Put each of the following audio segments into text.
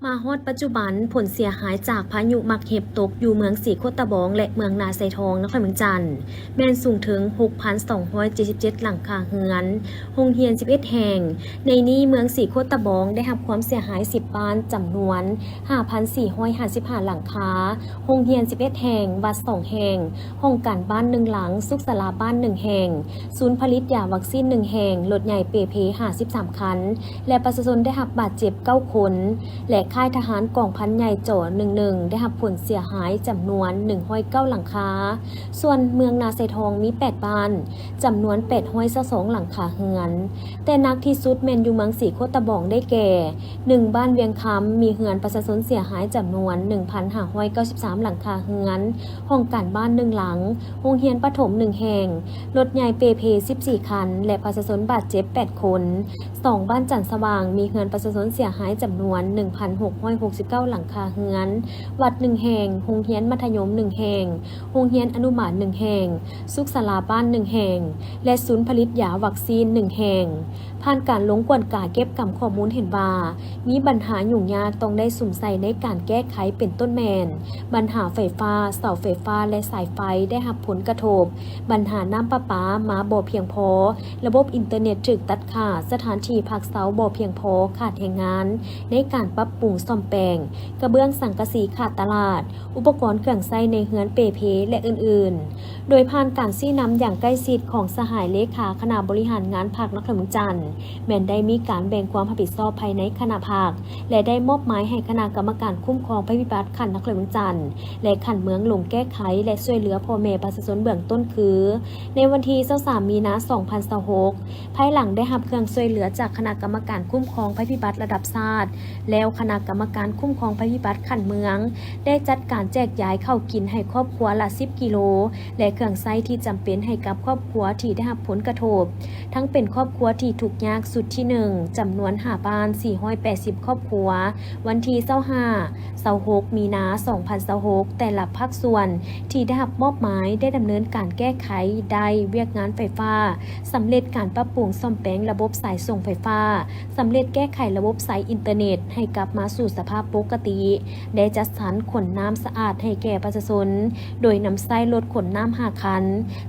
ມາຮອດປັດຈຸບັນ, ຜົນເສຍຫາຍຈາກພາຍຸໝາກເຫັບຕົກຢູ່ເມືອງສີໂຄດຕະບອງ ແລະ ເມືອງນາຊາຍທອງ, ນະຄອນຫຼວງວຽງຈັນ ແມ່ນສູງເຖິງ ຫົກພັນສອງຮ້ອຍເຈັດສິບເຈັດ ຫຼັງຄາເຮືອນ, ໂຮງຮຽນ ສິບເອັດ ແຫ່ງ. ໃນນີ້, ເມືອງສີໂຄດຕະບອງໄດ້ຮັບຄວາມເສຍຫາຍ ສິບ ບ້ານ, ຈຳນວນ ຫ້າພັນສີ່ຮ້ອຍຫ້າສິບຫ້າ ຫຼັງຄາ, ໂຮງຮຽນ ສິບເອັດ ແຫ່ງ, ວັດ ສອງ ແຫ່ງ, ຫ້ອງການບ້ານ ໜຶ່ງ ຫຼັງ, ສຸກສາລາບ້ານ ໜຶ່ງ ແຫ່ງ, ສູນຜະລິດຢາວັກຊີນ ໜຶ່ງ ແຫ່ງ, ລົດໃຫຍ່ເປເພ ຫ້າສິບສາມ ຄັນ ແລະ ປະຊາຊົນໄດ້ຮັບບາດເຈັບ ເກົ້າ ຄົນ ແລະ ຄ້າຍທະຫານກອງພັນໃຫຍ່ ຈ ໜຶ່ງໜຶ່ງ ໄດ້ຮັບຜົນເສຍຫາຍ ຈຳນວນ ໜຶ່ງຮ້ອຍເກົ້າ ຫຼັງຄາ. ສ່ວນເມືອງນາຊາຍທອງມີ ແປດ ບ້ານ, ຈຳນວນ ແປດຮ້ອຍຊາວສອງ ຫຼັງຄາເຮືອນ. ແຕ່ໜັກທີ່ສຸດແມ່ນຢູ່ເມືອງສີໂຄດຕະບອງ ໄດ້ແກ່ ໜຶ່ງ ບ້ານວຽງຄຳ, ມີເຮືອນປະຊາຊົນເສຍຫາຍ ຈຳນວນ ໜຶ່ງພັນຫ້າຮ້ອຍເກົ້າສິບສາມ ຫຼັງຄາເຮືອນ, ຫ້ອງການບ້ານ ໜຶ່ງ ຫຼັງ, ໂຮງຮຽນປະຖົມ ໜຶ່ງ ແຫ່ງ, ລົດໃຫຍ່ເປເພ ສິບສີ່ ຄັນ ແລະ ປະຊາຊົນບາດເຈັບ ແປດ ຄົນ. ສອງ ບ້ານຈັນສະຫວ່າງ, ມີເຮືອນປະຊາຊົນເສຍຫາຍ ຈຳນວນ ໜຶ່ງພັນຫົກຮ້ອຍຫົກສິບເກົ້າ ຫຼັງຄາເຮືອນ, ວັດ ໜຶ່ງ ແຫ່ງ, ໂຮງຮຽນມັດທະຍົມ ໜຶ່ງ ແຫ່ງ, ໂຮງຮຽນອະນຸບານ ໜຶ່ງ ແຫ່ງ, ສຸກສາລາບ້ານ ໜຶ່ງ ແຫ່ງ ແລະ ສູນຜະລິດຢາວັກຊີນ ໜຶ່ງ ແຫ່ງ. ຜ່ານການລົງກວດກາເກັບກຳຂໍ້ມູນເຫັນວ່າ ມີບັນຫາຫຍຸ້ງຍາກຕ້ອງໄດ້ສຸມໃສ່ໃນການແກ້ໄຂ ເປັນຕົ້ນແມ່ນ ບັນຫາໄຟຟ້າ, ເສົາໄຟຟ້າ ແລະ ສາຍໄຟໄດ້ຮັບຜົນກະທົບ, ບັນຫານ້ຳປະປາມາບໍ່ພຽງພໍ, ລະບົບອິນເຕີເນັດຖືກຕັດຂາດ, ສະຖານທີ່ພັກເຊົາບໍ່ພຽງພໍ, ຂາດແຮງງານໃນການປັບປຸງສ້ອມແປງ, ກະເບື້ອງສັງກະສີຂາດຕະຫຼາດ, ອຸປະກອນເຄື່ອງໃຊ້ໃນເຮືອນເປເພ ແລະ ອື່ນໆ. ໂດຍຜ່ານການຊີ້ນຳຢ່າງໃກ້ຊິດຂອງສະຫາຍເລຂາຄະນະບໍລິຫານງານພັກນະຄອນຫຼວງວຽງຈັນ ແມ່ນໄດ້ມີການແບ່ງຄວາມຮັບຜິດຊອບພາຍໃນຄະນະພັກ ແລະ ໄດ້ມອບໝາຍໃຫ້ຄະນະກຳມະການຄຸ້ມຄອງໄພພິບັດຂັ້ນນະຄອນຫຼວງວຽງຈັນ ແລະ ຂັ້ນເມືອງລົງແກ້ໄຂ ແລະ ຊ່ວຍເຫຼືອພໍ່ແມ່ປະຊາຊົນເບື້ອງຕົ້ນຄື ໃນວັນທີຊາວສາມ ມີນາ ສອງພັນຊາວຫົກ ພາຍຫຼັງໄດ້ຮັບເຄື່ອງຊ່ວຍເຫຼືອຈາກຄະນະກຳມະການຄຸ້ມຄອງໄພພິບັດລະດັບຊາດແລ້ວ, ຄະນະກຳມະການຄຸ້ມຄອງໄພພິບັດຂັ້ນເມືອງ ໄດ້ຈັດການແຈກຢາຍເຂົ້າກິນໃຫ້ຄອບຄົວລະ ສິບ ກິໂລ ແລະ ເຄື່ອງໃຊ້ທີ່ຈຳເປັນໃຫ້ກັບຄອບຄົວທີ່ໄດ້ຮັບຜົນກະທົບ, ທັງເປັນຄອບຄົວທີ່ທຸກຍາກຊຸດທີ ໜຶ່ງ ຈຳນວນ ຫ້າ ບ້ານ ສີ່ຮ້ອຍແປດສິບ ຄອບຄົວ, ວັນທີຊາວຫ້າ ຊາວຫົກ ມີນາ ສອງພັນຊາວຫົກ ແຕ່ລະພາກສ່ວນທີ່ໄດ້ຮັບມອບໝາຍໄດ້ດຳເນີນການແກ້ໄຂໄດ້ວຽກງານໄຟຟ້າ, ສຳເລັດການປັບປຸງສ້ອມແປງລະບົບສາຍສົ່ງໄຟຟ້າ, ສຳເລັດແກ້ໄຂລະບົບສາຍອິນເຕີເນັດໃຫ້ກັບມາສູ່ສະພາບປົກກະຕິ, ໄດ້ຈັດສັນຂົນນ້ຳສະອາດໃຫ້ແກ່ປະຊາຊົນ ໂດຍນຳໃຊ້ລົດຂົນນ້ຳ ຫ້າ ຄັນ,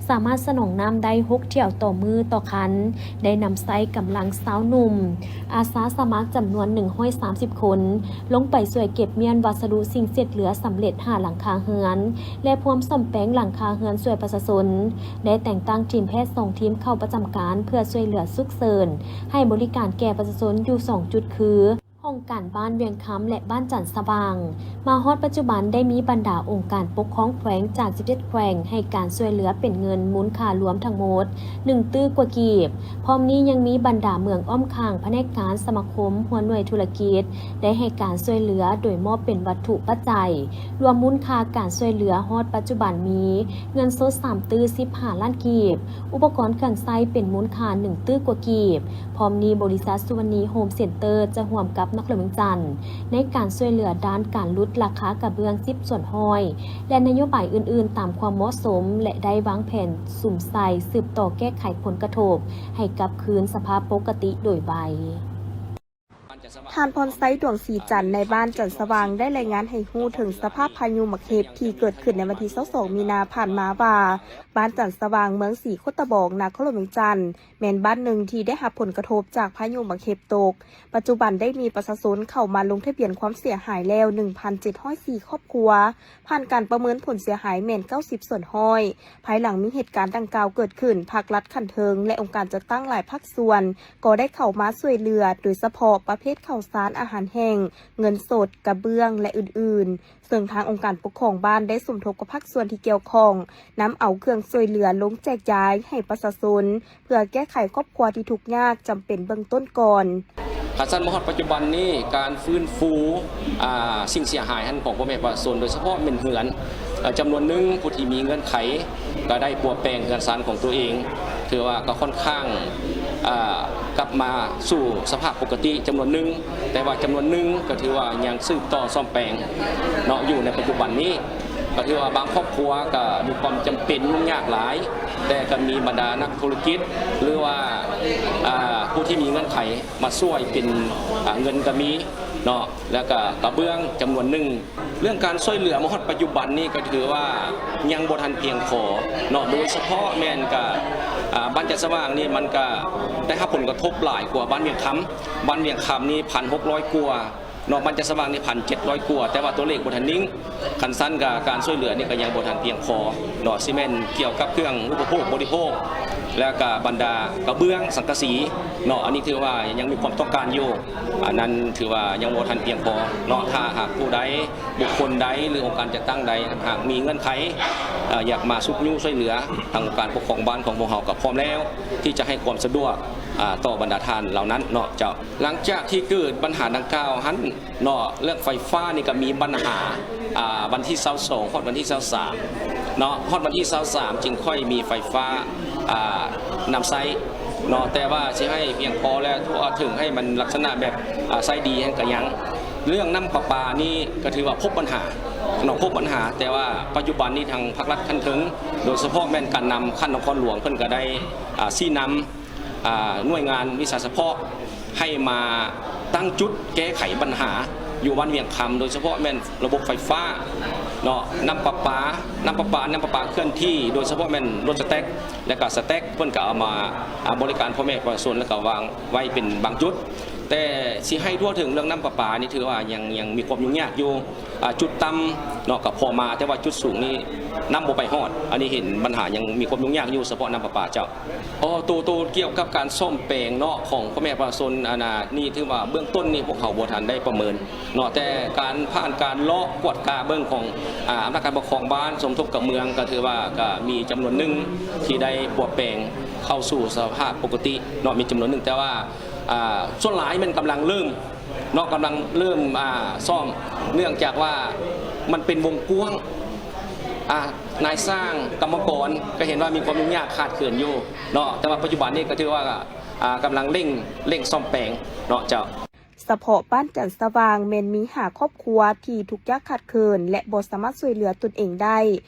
ສາມາດສະໜອງນ້ຳໄດ້ ຫົກ ຖ້ຽວຕໍ່ມື້ຕໍ່ຄັນ, ໄດ້ນຳໃຊ້ກຳລັງຊາວໜຸ່ມ ອາສາສະໝັກຈຳນວນ ໜຶ່ງຮ້ອຍສາມສິບ ຄົນ ລົງໄປຊ່ວຍເກັບມ້ຽນວັດສະດຸສິ່ງເສດເຫຼືອສຳເລັດ ຫ້າ ຫຼັງຄາເຮືອນ ແລະ ພວມສ້ອມແປງຫຼັງຄາເຮືອນຊ່ວຍປະຊາຊົນ, ໄດ້ແຕ່ງຕັ້ງທີມແພດ ສອງ ທີມເຂົ້າປະຈຳການເພື່ອຊ່ວຍເຫຼືອສຸກເສີນ ໃຫ້ບໍລິການແກ່ປະຊາຊົນຢູ່ ສອງ ຈຸດ ຄື ຫ້ອງການບ້ານວຽງຄຳ ແລະ ບ້ານຈັນສະຫວ່າງ. ມາຮອດປັດຈຸບັນໄດ້ມີບັນດາອົງການປົກຄອງແຂວງຈາກ ສິບເຈັດ ແຂວງ ໃຫ້ການຊ່ວຍເຫຼືອເປັນເງິນມູນຄ່າລວມທັງໝົດ ໜຶ່ງ ຕື້ກວ່າກີບ. ພ້ອມນີ້ຍັງມີບັນດາເມືອງອ້ອມຂ້າງ, ພະແນກການ, ສະມາຄົມ, ຫົວໜ່ວຍທຸລະກິດ ໄດ້ໃຫ້ການຊ່ວຍເຫຼືອໂດຍມອບເປັນວັດຖຸປັດໄຈ, ລວມມູນຄ່າການຊ່ວຍເຫຼືອຮອດປັດຈຸບັນມີເງິນສົດ ສາມ ຕື້ ສິບຫ້າ ລ້ານກີບ, ອຸປະກອນເຄື່ອງໃຊ້ເປັນມູນຄ່າ ໜຶ່ງ ຕື້ກວ່າກີບ. ພ້ອມນີ້, ບໍລິສັດສຸວັນນີໂຮມເຊັນເຕີຈະຮ່ວມກັບນະຄອນຫຼວງວຽງຈັນ ໃນການຊ່ວຍເຫຼືອດ້ານການຫຼຸດລາຄາກະເບື້ອງ ສິບ ສ່ວນຮ້ອຍ ແລະ ນະໂຍບາຍອື່ນໆຕາມຄວາມເໝາະສົມ ແລະ ໄດ້ວາງແຜນສຸມໃສ່ສືບຕໍ່ແກ້ໄຂຜົນກະທົບໃຫ້ກັບຄືນສະພາບປົກກະຕິໂດຍໄວ. ທ່ານ ພອນໄຊ ດວງສີຈັນ ນາຍບ້ານຈັນສະຫວ່າງ ໄດ້ລາຍງານໃຫ້ຮູ້ເຖິງສະພາບພາຍຸໝາກເຫັບທີ່ເກີດຂຶ້ນໃນວັນທີຊາວສອງ ມີນາຜ່ານມາວ່າ ບ້ານຈັນສະຫວ່າງ ເມືອງສີໂຄດຕະບອງ ນະຄອນຫຼວງວຽງຈັນ ແມ່ນບ້ານໜຶ່ງທີ່ໄດ້ຮັບຜົນກະທົບຈາກພາຍຸໝາກເຫັບຕົກ. ປັດຈຸບັນໄດ້ມີປະຊາຊົນເຂົ້າມາລົງທະບຽນຄວາມເສຍຫາຍແລ້ວ ໜຶ່ງພັນເຈັດຮ້ອຍສີ່ ຄອບຄົວ. ຜ່ານການປະເມີນຜົນເສຍຫາຍແມ່ນ ເກົ້າສິບ ສ່ວນຮ້ອຍ. ພາຍຫຼັງມີເຫດການດັ່ງກ່າວເກີດຂຶ້ນ, ພັກລັດຂັ້ນເທິງ ແລະ ອົງການຈັດຕັ້ງຫຼາຍພາກສ່ວນກໍໄດ້ເຂົ້າມາຊ່ວຍເຫຼືອ, ໂດຍສະເພາະປະເພດເຂົ້າສານ, ອາຫານແຫ້ງ, ເງິນສົດ, ກະເບື້ອງ ແລະ ອື່ນໆ. ເຊິ່ງທາງອົງການປົກຄອງບ້ານໄດ້ສົມທົບກັບພາກສ່ວນທີ່ກ່ຽວຂ້ອງ, ນຳເອົາເຄື່ອງຊ່ວຍເຫຼືອລົງແຈກຢາຍໃຫ້ປະຊາຊົນ ເພື່ອແກ້ໄຂຄອບຄົວທີ່ທຸກຍາກຈຳເປັນເບື້ອງຕົ້ນກ່ອນ. ຫາກຊັ້ນມາຮອດປັດຈຸບັນນີ້, ການຟື້ນຟູ ອາ ສິ່ງເສຍຫາຍຫັ້ນຂອງພໍ່ແມ່ປະຊາຊົນ, ໂດຍສະເພາະແມ່ນເຮືອນ ອາ ຈຳນວນໜຶ່ງ, ຜູ້ທີ່ມີເງື່ອນໄຂກໍໄດ້ປົວແປງເຮືອນຊານຂອງຕົວເອງ, ຖືວ່າກໍຄ່ອນຂ້າງ ອາ ກັບມາສູ່ສະພາບປົກກະຕິຈຳນວນໜຶ່ງ, ແຕ່ວ່າຈຳນວນໜຶ່ງກໍຖືວ່າຍັງສືບຕໍ່ສ້ອມແປງເນາະ ຢູ່ໃນປັດຈຸບັນນີ້. ກໍຖືວ່າບາງຄອບຄົວກໍມີຄວາມຈຳເປັນຫຍຸ້ງຍາກຫຼາຍ, ແຕ່ກໍມີບັນດານັກທຸລະກິດ ຫຼືວ່າ ອາ ຜູ້ທີ່ມີເງື່ອນໄຂມາຊ່ວຍເປັນ ອາ ເງິນກໍມີ, ເນາະ ແລ້ວກະກະເບື້ອງຈຳນວນໜຶ່ງ. ເລື່ອງການຊ່ວຍເຫຼືອມາຮອດປັດຈຸບັນນີ້ກໍຖືວ່າຍັງບໍ່ທັນພຽງພໍເນາະ ໂດຍສະເພາະແມ່ນກະ ອາ ບ້ານຈັນສະຫວ່າງນີ້ມັນກະໄດ້ຮັບຜົນກະທົບຫຼາຍກວ່າບ້ານວຽງຄຳ. ບ້ານວຽງຄຳນີ້ພັນຫົກຮ້ອຍກວ່າເນາະ ບ້ານຈັນສະຫວ່າງນີ້ພັນເຈັດຮ້ອຍກວ່າ ແຕ່ວ່າຕົວເລກບໍ່ທັນນິ່ງ. ຄັນຊັ້ນກະການຊ່ວຍເຫຼືອນີ້ກໍຍັງບໍ່ທັນພຽງພໍເນາະ ຊິແມ່ນກ່ຽວກັບເຄື່ອງອຸປະໂພກບໍລິໂພກ ແລ້ວກະບັນດາກະເບື້ອງສັງກະສີເນາະ ອັນນີ້ຖືວ່າຍັງມີຄວາມຕ້ອງການຢູ່. ອັນນັ້ນຖືວ່າຍັງບໍ່ທັນພຽງພໍເນາະ. ຖ້າຫາກຜູ້ໃດ ບຸກຄົນໃດ ຫຼື ອົງການຈັດຕັ້ງໃດ ຫາກມີເງື່ອນໄຂ ເອີ ຢາກມາຊຸກຍູ້ຊ່ວຍເຫຼືອ ທາງອົງການປົກຄອງບ້ານຂອງພວກເຮົາກໍພ້ອມແລ້ວ ທີ່ຈະໃຫ້ຄວາມສະດວກ ອາ ຕໍ່ບັນດາທ່ານເຫຼົ່ານັ້ນເນາະເຈົ້າ. ຫຼັງຈາກທີ່ເກີດບັນຫາດັ່ງກ່າວຫັ້ນເນາະ ເລື່ອງໄຟຟ້ານີ້ກໍມີບັນຫາ ອາ ວັນທີຊາວສອງ ຮອດວັນທີຊາວສາມເນາະ ຮອດວັນທີຊາວສາມຈຶ່ງຄ່ອຍມີໄຟຟ້າ ອາ ນຳໃຊ້ເນາະ ແຕ່ວ່າຊິໃຫ້ພຽງພໍ ແລະ ທົ່ວເຖິງໃຫ້ມັນລັກສະນະແບບ ອາ ໃຊ້ດີຫັ້ນກໍຍັງ. ເລື່ອງນ້ຳປະປານີ້ກໍຖືວ່າພົບບັນຫາເນາະ ພົບບັນຫາ ແຕ່ວ່າປັດຈຸບັນນີ້ທາງພາກລັດຂັ້ນເທິງ ໂດຍສະເພາະແມ່ນການນຳຂັ້ນນະຄອນຫຼວງ ເພິ່ນກໍໄດ້ ອາ ຊີ້ນຳ ອາ ໜ່ວຍງານວິຊາສະເພາະໃຫ້ມາຕັ້ງຈຸດແກ້ໄຂບັນຫາຢູ່ບ້ານວຽງຄຳ ໂດຍສະເພາະແມ່ນລະບົບໄຟຟ້າເນາະ ນ້ຳປະປາ ນ້ຳປະປາ ນ້ຳປະປາເຄື່ອນທີ່ ໂດຍສະເພາະແມ່ນລົດສະແຕັກ ແລະກະສະແຕັກ ເພິ່ນກະເອົາມາ ອາ ບໍລິການພໍ່ແມ່ປະຊາຊົນ ແລະກະວາງໄວ້ເປັນບາງຈຸດ. ແຕ່ຊິໃຫ້ທົ່ວເຖິງເລື່ອງນ້ຳປະປານີ້ຖືວ່າຍັງ ຍັງມີຄວາມຫຍຸ້ງຍາກຢູ່. ອາ ຈຸດຕ່ຳເນາະກະພໍມາ ແຕ່ວ່າຈຸດສູງນີ້ນ້ຳບໍ່ໄປຮອດ ອັນນີ້ເຫັນບັນຫາຍັງມີຄວາມຫຍຸ້ງຍາກຢູ່ ສະເພາະນ້ຳປະປາເຈົ້າ. ອໍ ໂຕ ໂຕກ່ຽວກັບການສ້ອມແປງເນາະ ຂອງພໍ່ແມ່ປະຊາຊົນ ອັນນ່າ ນີ້ຖືວ່າເບື້ອງຕົ້ນນີ້ພວກເຮົາບໍ່ທັນໄດ້ປະເມີນເນາະ ແຕ່ການຜ່ານການເລາະກວດກາເບິ່ງຂອງ ອາ ອຳນາດການປົກຄອງບ້ານ ສົມທົບກັບເມືອງ ກໍຖືວ່າກໍມີຈຳນວນໜຶ່ງທີ່ໄດ້ປົວແປງເຂົ້າສູ່ສະພາບປົກກະຕິເນາະ ມີຈຳນວນໜຶ່ງ ແຕ່ວ່າ ອາ ສ່ວນຫຼາຍແມ່ນກຳລັງເລີ່ມ ເນາະ ກຳລັງເລີ່ມ ອາ ສ້ອມ ເນື່ອງຈາກວ່າມັນເປັນວົງກວ້າງ ອາ ນາຍຊ່າງ ກຳມະກອນ ກໍເຫັນວ່າມີຄວາມຫຍຸ້ງຍາກຂາດເຂີນຢູ່ເນາະ ແຕ່ວ່າປັດຈຸບັນນີ້ກໍຖືວ່າ ອາ ກຳລັງເລັ່ງ ເລັ່ງສ້ອມແປງເນາະເຈົ້າ. ສະເພາະບ້ານຈັນສະຫວ່າງແມ່ນມີຫ້າຄອບຄົວທີ່ທຸກຍາກຂາດເຂີນ ແລະ ບໍ່ສາມາດຊ່ວຍເຫຼືອຕົນເອງໄດ້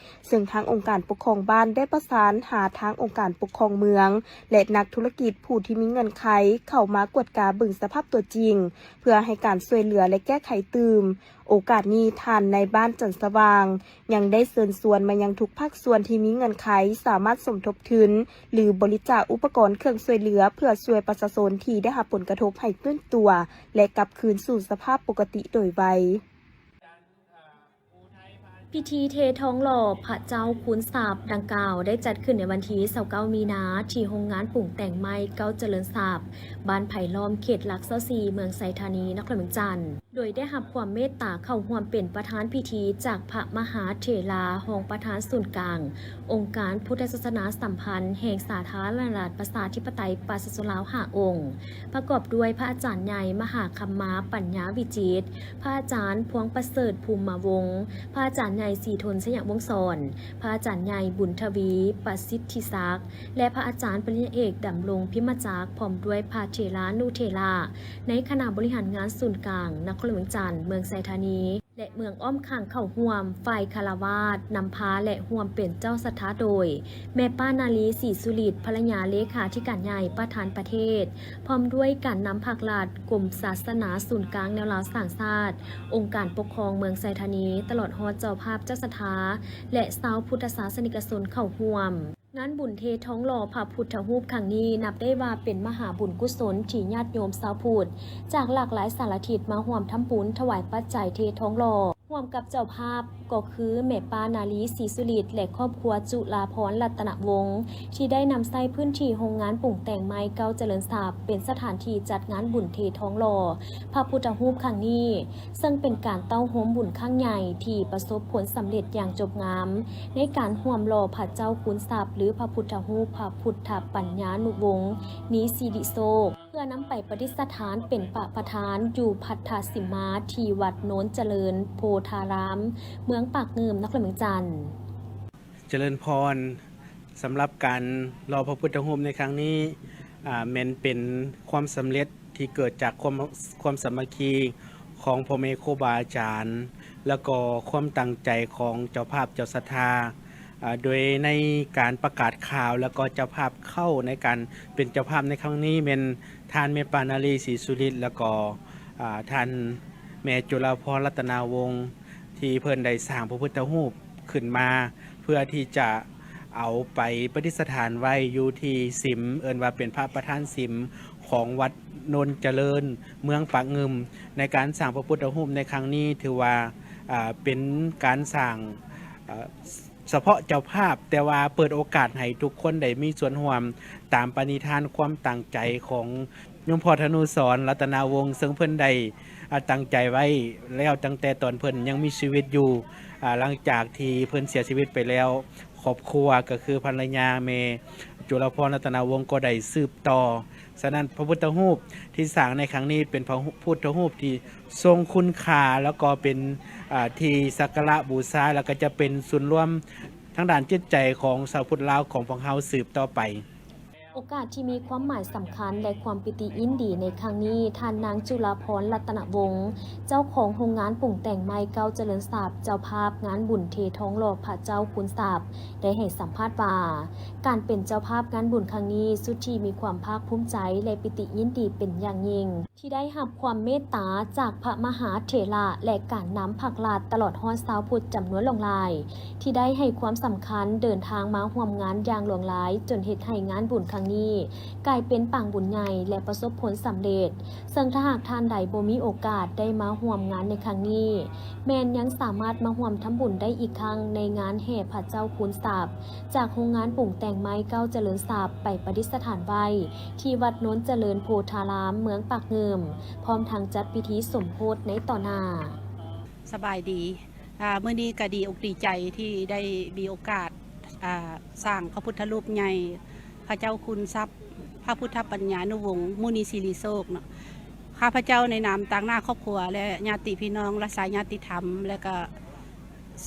ເຊິ່ງທາງອົງການປົກຄອງບ້ານໄດ້ປະສານຫາທາງອົງການປົກຄອງເມືອງ ແລະ ນັກທຸລະກິດຜູ້ທີ່ມີເງື່ອນໄຂເຂົ້າມາກວດກາເບິ່ງສະພາບຕົວຈິງ ເພື່ອໃຫ້ການຊ່ວຍເຫຼືອ ແລະ ແກ້ໄຂຕື່ມ. ໂອກາດນີ້ ທ່ານນາຍບ້ານຈັນສະຫວ່າງຍັງໄດ້ເຊີນຊວນມາຍັງທຸກພາກສ່ວນທີ່ມີເງື່ອນໄຂສາມາດສົມທົບທຶນ ຫຼື ບໍລິຈາກອຸປະກອນເຄື່ອງຊ່ວຍເຫຼືອ ເພື່ອຊ່ວຍປະຊາຊົນທີ່ໄດ້ຮັບຜົນກະທົບໃຫ້ຟື້ນຕົວ ແລະ ກັບຄືນສູ່ສະພາບປົກກະຕິໂດຍໄວ. ພິທີເທທອງຫຼໍ່ພະເຈົ້າຄູນຊັບດັ່ງກ່າວ ໄດ້ຈັດຂຶ້ນໃນວັນທີຊາວເກົ້າມີນາ ທີ່ໂຮງງານປຸງແຕ່ງໄມ້ເກົ້າຈະເລີນຊັບ ບ້ານໄຜ່ລ້ອມ ເຂດຫຼັກຊາວສີ່ ເມືອງໄຊທານີ ນະຄອນຫຼວງວຽງຈັນ, ໂດຍໄດ້ຮັບຄວາມເມດຕາເຂົ້າຮ່ວມເປັນປະທານພິທີຈາກພະມະຫາເຖລາ ຮອງປະທານສູນກາງ ອົງການພຸດທະສາສະໜາສຳພັນແຫ່ງສາທາລະນະລັດປະຊາທິປະໄຕປະຊາຊົນລາວຫ້າອົງ ປະກອບດ້ວຍພະອາຈານໃຫຍ່ ມະຫາຄຳມາ ປັນຍາວິຈິດ, ພະອາຈານ ພວງປະເສີດ ພູມມະວົງ, ພະອາຈານໃຫຍ່ ສີທົນ ໄຊຍະວົງສອນ, ພະອາຈານໃຫຍ່ ບຸນທະວີ ປະສິດທິສັກ ແລະ ພະອາຈານປະລິນຍາເອກ ດຳລົງ ພິມມະຈັກ ພ້ອມດ້ວຍພະເຖລານຸເຖລະ ໃນຄະນະບໍລິຫານງານສູນກາງ ນະຄອນຫຼວງວຽງຈັນ, ເມືອງໄຊທານີ ແລະ ເມືອງອ້ອມຂ້າງເຂົ້າຮ່ວມ, ຝ່າຍຄາລະວາດນຳພາ ແລະ ຮ່ວມເປັນເຈົ້າສັດທາໂດຍ ແມ່ປ້ານາລີ ສີສຸລິດ ພັນລະຍາເລຂາທິການໃຫຍ່ ປະທານປະເທດ, ພ້ອມດ້ວຍການນຳພາກລັດ, ກົມສາສະໜາສູນກາງແນວລາວສ້າງຊາດ, ອົງການປົກຄອງເມືອງໄຊທານີ, ຕະຫຼອດຮອດເຈົ້າພາບເຈົ້າສັດທາ ແລະ ຊາວພຸດທະສາສະນິກະຊົນເຂົ້າຮ່ວມ. ງານບຸນເທທອງຫຼໍ່ພະພຸດທະຮູບຄັ້ງນີ້ ນັບໄດ້ວ່າເປັນມະຫາບຸນກຸສົນທີ່ຍາດໂຍມຊາວພຸດຈາກຫຼາກຫຼາຍສາລະທິດມາຮ່ວມທຳບຸນຖວາຍປັດໄຈເທທອງຫຼໍ່ ຮ່ວມກັບເຈົ້າພາບກໍຄືແມ່ປ້ານາລີ ສີສຸລິດ ແລະ ຄອບຄົວຈຸລາພອນ ລັດຕະນະວົງ ທີ່ໄດ້ນຳໃຊ້ພື້ນທີ່ໂຮງງານປຸງແຕ່ງໄມ້ເກົ້າຈະເລີນຊັບ ເປັນສະຖານທີ່ຈັດງານບຸນເທທອງຫຼໍ່ພະພຸດທະຮູບຄັ້ງນີ້ ເຊິ່ງເປັນການເຕົ້າໂຮມບຸນຄັ້ງໃຫຍ່ທີ່ປະສົບຜົນສຳເລັດຢ່າງຈົບງາມ ໃນການຮ່ວມຫຼໍ່ພະເຈົ້າຄູນຊັບ ຫຼື ພະພຸດທະຮູບພະພຸດທະປັນຍານຸວົງ ນີສິລິໂຊກ ເພື່ອນຳໄປປະດິດສະຖານເປັນປະປະທານຢູ່ພັດທະສິມມາ ທີ່ວັດໂນນຈະເລີນໂພທາລາມ ເມືອງປາກງື່ມ ນະຄອນຫຼວງວຽງຈັນ. ຈະເລີນພອນ, ສຳລັບການຫຼໍ່ພະພຸດທະຮູບໃນຄັ້ງນີ້ ອາ ແມ່ນເປັນຄວາມສຳເລັດທີ່ເກີດຈາກຄວາມ ຄວາມສາມັກຄີຂອງພໍ່ແມ່ຄູບາອາຈານ ແລ້ວກໍຄວາມຕັ້ງໃຈຂອງເຈົ້າພາບເຈົ້າສັດທາ ອາ ໂດຍໃນການປະກາດຂ່າວ ແລ້ວກໍເຈົ້າພາບເຂົ້າໃນການເປັນເຈົ້າພາບໃນຄັ້ງນີ້ແມ່ນທ່ານແມ່ປ້ານາລີ ສີສຸລິດ ແລ້ວກໍ ອາ ທ່ານ ແມ່ຈຸລາພອນ ລັດຕະນາວົງ ທີ່ເພິ່ນໄດ້ສ້າງພະພຸດທະຮູບຂຶ້ນມາ ເພື່ອທີ່ຈະເອົາໄປປະດິດສະຖານໄວ້ຢູ່ທີ່ສິມ ເອີ້ນວ່າເປັນພະປະທານສິມຂອງວັດໂນນຈະເລີນ ເມືອງປາກງື່ມ. ໃນການສ້າງພະພຸດທະຮູບໃນຄັ້ງນີ້ ຖືວ່າ ອ່າ ເປັນການສ້າງ ເອີ່ ສະເພາະເຈົ້າພາບ, ແຕ່ວ່າເປີດໂອກາດໃຫ້ທຸກຄົນໄດ້ມີສ່ວນຮ່ວມຕາມປະນິທານຄວາມຕັ້ງໃຈຂອງໂຍມພໍ່ທະນູສອນ ລັດຕະນາວົງ ເຊິ່ງເພິ່ນໄດ້ ອ່າ ຕັ້ງໃຈໄວ້ແລ້ວຕັ້ງແຕ່ຕອນເພິ່ນຍັງມີຊີວິດຢູ່. ອ່າ ຫຼັງຈາກທີ່ເພິ່ນເສຍຊີວິດໄປແລ້ວ ຄອບຄົວ ກໍຄືພັນລະຍາແມ່ຈຸລາພອນ ລັດຕະນາວົງ ກໍໄດ້ສືບຕໍ່. ສະນັ້ນ ພະພຸດທະຮູບທີ່ສ້າງໃນຄັ້ງນີ້ ເປັນພະພຸດທະຮູບທີ່ ຊົງຄຸນຄ່າ ແລ້ວກໍເປັນ ອ່າ ທີ່ສັກກາລະບູຊາ ແລ້ວກໍຈະເປັນສູນລວມທາງດ້ານຈິດໃຈຂອງຊາວພຸດລາວຂອງພວກເຮົາສືບຕໍ່ໄປ. ໂອກາດທີ່ມີຄວາມໝາຍສຳຄັນ ແລະ ຄວາມປີຕິຍິນດີໃນຄັ້ງນີ້, ທ່ານນາງຈຸລາພອນ ລັດຕະນະວົງ ເຈົ້າຂອງໂຮງງານປຸງແຕ່ງໄມ້ເກົ້າຈະເລີນຊັບ ເຈົ້າພາບງານບຸນເທທອງຫຼໍ່ພະເຈົ້າຄູນຊັບ ໄດ້ໃຫ້ສຳພາດວ່າ ການເປັນເຈົ້າພາບງານບຸນຄັ້ງນີ້ ສຸດທີ່ມີຄວາມພາກພູມໃຈ ແລະ ປີຕິຍິນດີເປັນຢ່າງຍິ່ງ ທີ່ໄດ້ຮັບຄວາມເມດຕາຈາກພະມະຫາເຖລະ ແລະ ການນຳພັກລັດ ຕະຫຼອດຮອດຊາວພຸດຈຳນວນຫຼວງຫຼາຍ ທີ່ໄດ້ໃຫ້ຄວາມສຳຄັນເດີນທາງມາຮ່ວມງານຢ່າງຫຼວງຫຼາຍ, ຈົນເຮັດໃຫ້ງານບຸນຄັ້ງນີ້ກາຍເປັນປາງບຸນໃຫຍ່ ແລະ ປະສົບຜົນສຳເລັດ. ເຊິ່ງຖ້າຫາກທ່ານໃດບໍ່ມີໂອກາດໄດ້ມາຮ່ວມງານໃນຄັ້ງນີ້, ແມ່ນຍັງສາມາດມາຮ່ວມທຳບຸນໄດ້ອີກຄັ້ງໃນງານແຫ່ພະເຈົ້າຄູນຊັບ ຈາກໂຮງງານປຸງແຕ່ງໄມ້ເກົ້າຈະເລີນຊັບ ໄປປະດິດສະຖານໄວ້ທີ່ວັດໂນນຈະເລີນໂພທາລາມ ເມືອງປາກງື່ມ, ພ້ອມທັງຈັດພິທີສົມໂພດໃນຕໍ່ໜ້າ. ສະບາຍດີ. ອ່າ ມື້ນີ້ກໍດີອົກດີໃຈທີ່ໄດ້ມີໂອກາດ ອ່າ ສ້າງພະພຸດທະຮູບໃຫຍ່ ພະເຈົ້າຄູນຊັບ ພະພຸດທະປັນຍານຸວົງ ມຸນີສິລິໂຊກເນາະ. ຂ້າພະເຈົ້າໃນນາມຕາງໜ້າຄອບຄົວ ແລະ ຍາດຕິພີ່ນ້ອງ ລະສາຍຍາດຕິທຳ ແລະ ກໍ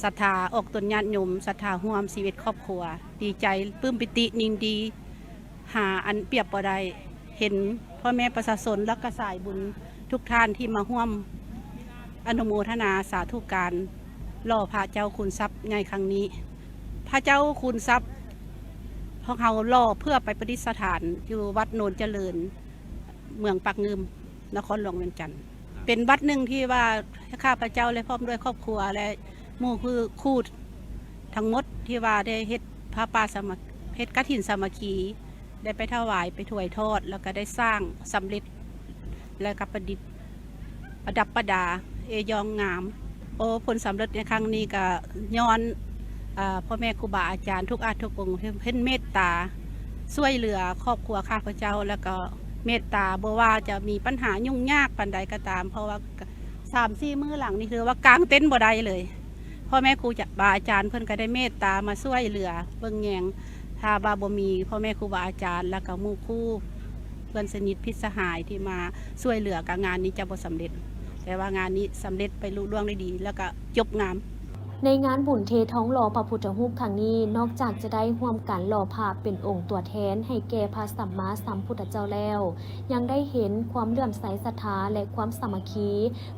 ສັດທາອອກຕົນຍາດໂຍມ ສັດທາຮ່ວມຊີວິດຄອບຄົວ ດີໃຈ ປຶ້ມປີຕິ ຍິນດີ ຫາອັນປຽບບໍ່ໄດ້. ເຫັນພໍ່ແມ່ປະຊາຊົນ ແລະ ກໍສາຍບຸນທຸກທ່ານທີ່ມາຮ່ວມອະນຸໂມທະນາສາທຸການຫຼໍ່ພະເຈົ້າຄູນຊັບໃຫຍ່ຄັ້ງນີ້. ພະເຈົ້າຄູນຊັບ ພວກເຮົາຫຼໍ່ເພື່ອໄປປະດິດສະຖານຢູ່ວັດໂນນຈະເລີນ ເມືອງປາກງື່ມ ນະຄອນຫຼວງວຽງຈັນ. ເປັນວັດໜຶ່ງທີ່ວ່າຂ້າພະເຈົ້າ ແລະ ພ້ອມດ້ວຍຄອບຄົວ ແລະ ໝູ່ຄູ່ ຄູ່ທັງໝົດທີ່ວ່າໄດ້ເຮັດຜ້າປ່າສາມັກ ເຮັດກະຖິນສາມັກຄີ ໄດ້ໄປຖວາຍ ໄປຖວາຍທອດ ແລ້ວກໍໄດ້ສ້າງສຳເລັດ ແລ້ວກໍປະດິດ ປະດັບປະດາ ເອຢອງງາມ. ໂອ ຜົນສຳເລັດໃນຄັ້ງນີ້ກໍຍ້ອນ ເອີ່ ພໍ່ແມ່ຄູບາອາຈານທຸກອາດທຸກອົງ ເພິ່ນ ເພິ່ນເມດຕາຊ່ວຍເຫຼືອຄອບຄົວຂ້າພະເຈົ້າ ແລ້ວກໍເມດຕາ ບໍ່ວ່າຈະມີບັນຫາຫຍຸ້ງຍາກປານໃດກໍຕາມ ເພາະວ່າສາມສີ່ມື້ຫຼັງນີ້ຖືວ່າກາງເຕັນບໍ່ໄດ້ເລີຍ. ພໍ່ແມ່ຄູບາອາຈານເພິ່ນກໍໄດ້ເມດຕາມາຊ່ວຍເຫຼືອເບິ່ງແຍງ. ຖ້າວ່າບໍ່ມີພໍ່ແມ່ຄູບາອາຈານ ແລ້ວກໍໝູ່ຄູ່ເພື່ອນສະໜິດມິດສະຫາຍທີ່ມາຊ່ວຍເຫຼືອ ກໍງານນີ້ຈະບໍ່ສຳເລັດ. ແຕ່ວ່າງານນີ້ສຳເລັດໄປລຸລ່ວງດ້ວຍດີ ແລ້ວກໍຈົບງາມ. ໃນງານບຸນເທທອງຫຼໍ່ພະພຸດທະຮູບຄັ້ງນີ້ ນອກຈາກຈະໄດ້ຮ່ວມກັນຫຼໍ່ພະເປັນອົງຕົວແທນໃຫ້ແກ່ພະສຳມາສຳພຸດທະເຈົ້າແລ້ວ, ຍັງໄດ້ເຫັນຄວາມເຫຼື້ອມໃສສັດທາ ແລະ ຄວາມສາມັກຄີ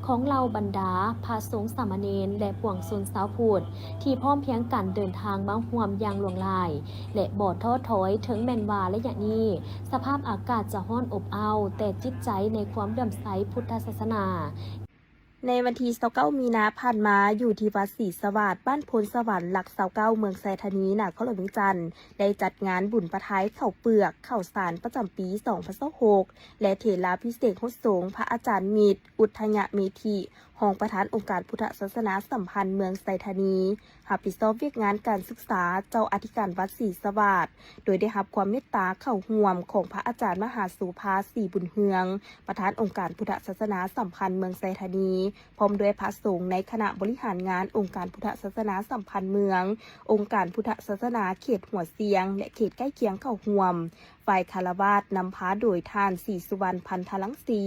ຂອງເຫຼົ່າບັນດາພະສົງສາມະເນນ ແລະ ປວງຊົນຊາວພຸດ ທີ່ພ້ອມພຽງກັນເດີນທາງມາຮ່ວມຢ່າງຫຼວງຫຼາຍ ແລະ ບໍ່ທໍ້ຖອຍ, ເຖິງແມ່ນວ່າໄລຍະນີ້ສະພາບອາກາດຈະຮ້ອນອົບອ້າວ, ແຕ່ຈິດໃຈໃນຄວາມເຫຼື້ອມໃສພຸດທະສາສະໜາ. ໃນວັນທີຊາວເກົ້າມີນາຜ່ານມາ, ຢູ່ທີ່ວັດສີສະຫວາດ, ບ້ານໂພນສະຫວັນ ຫຼັກຊາວເກົ້າ ເມືອງໄຊທານີ, ນະຄອນຫຼວງວຽງຈັນ ໄດ້ຈັດງານບຸນປະທາຍເຂົ້າເປືອກ, ເຂົ້າສານ ປະຈຳປີສອງພັນຊາວຫົກ ແລະ ເຖລາພິເສກຫົດສົງ ພະອາຈານມິດ ອຸດທະຍະເມທິ, ຮອງປະທານອົງການພຸດທະສາສະໜາສຳພັນເມືອງໄຊທານີ, ຮັບຜິດຊອບວຽກງານການສຶກສາ, ເຈົ້າອະທິການວັດສີສະຫວາດ, ໂດຍໄດ້ຮັບຄວາມເມດຕາເຂົ້າຮ່ວມຂອງພະອາຈານມະຫາໂສພາ ສີບຸນເຮືອງ, ປະທານອົງການພຸດທະສາສະໜາສຳພັນເມືອງໄຊທານີ, ພ້ອມດ້ວຍພະສົງໃນຄະນະບໍລິຫານງານອົງການພຸດທະສາສະໜາສຳພັນເມືອງ, ອົງການພຸດທະສາສະໜາເຂດຫົວຊຽງ ແລະ ເຂດໃກ້ຄຽງເຂົ້າຮ່ວມ. ຝ່າຍຄາລະວາດນຳພາໂດຍທ່ານ ສີສຸວັນ ພັນທະລັງສີ,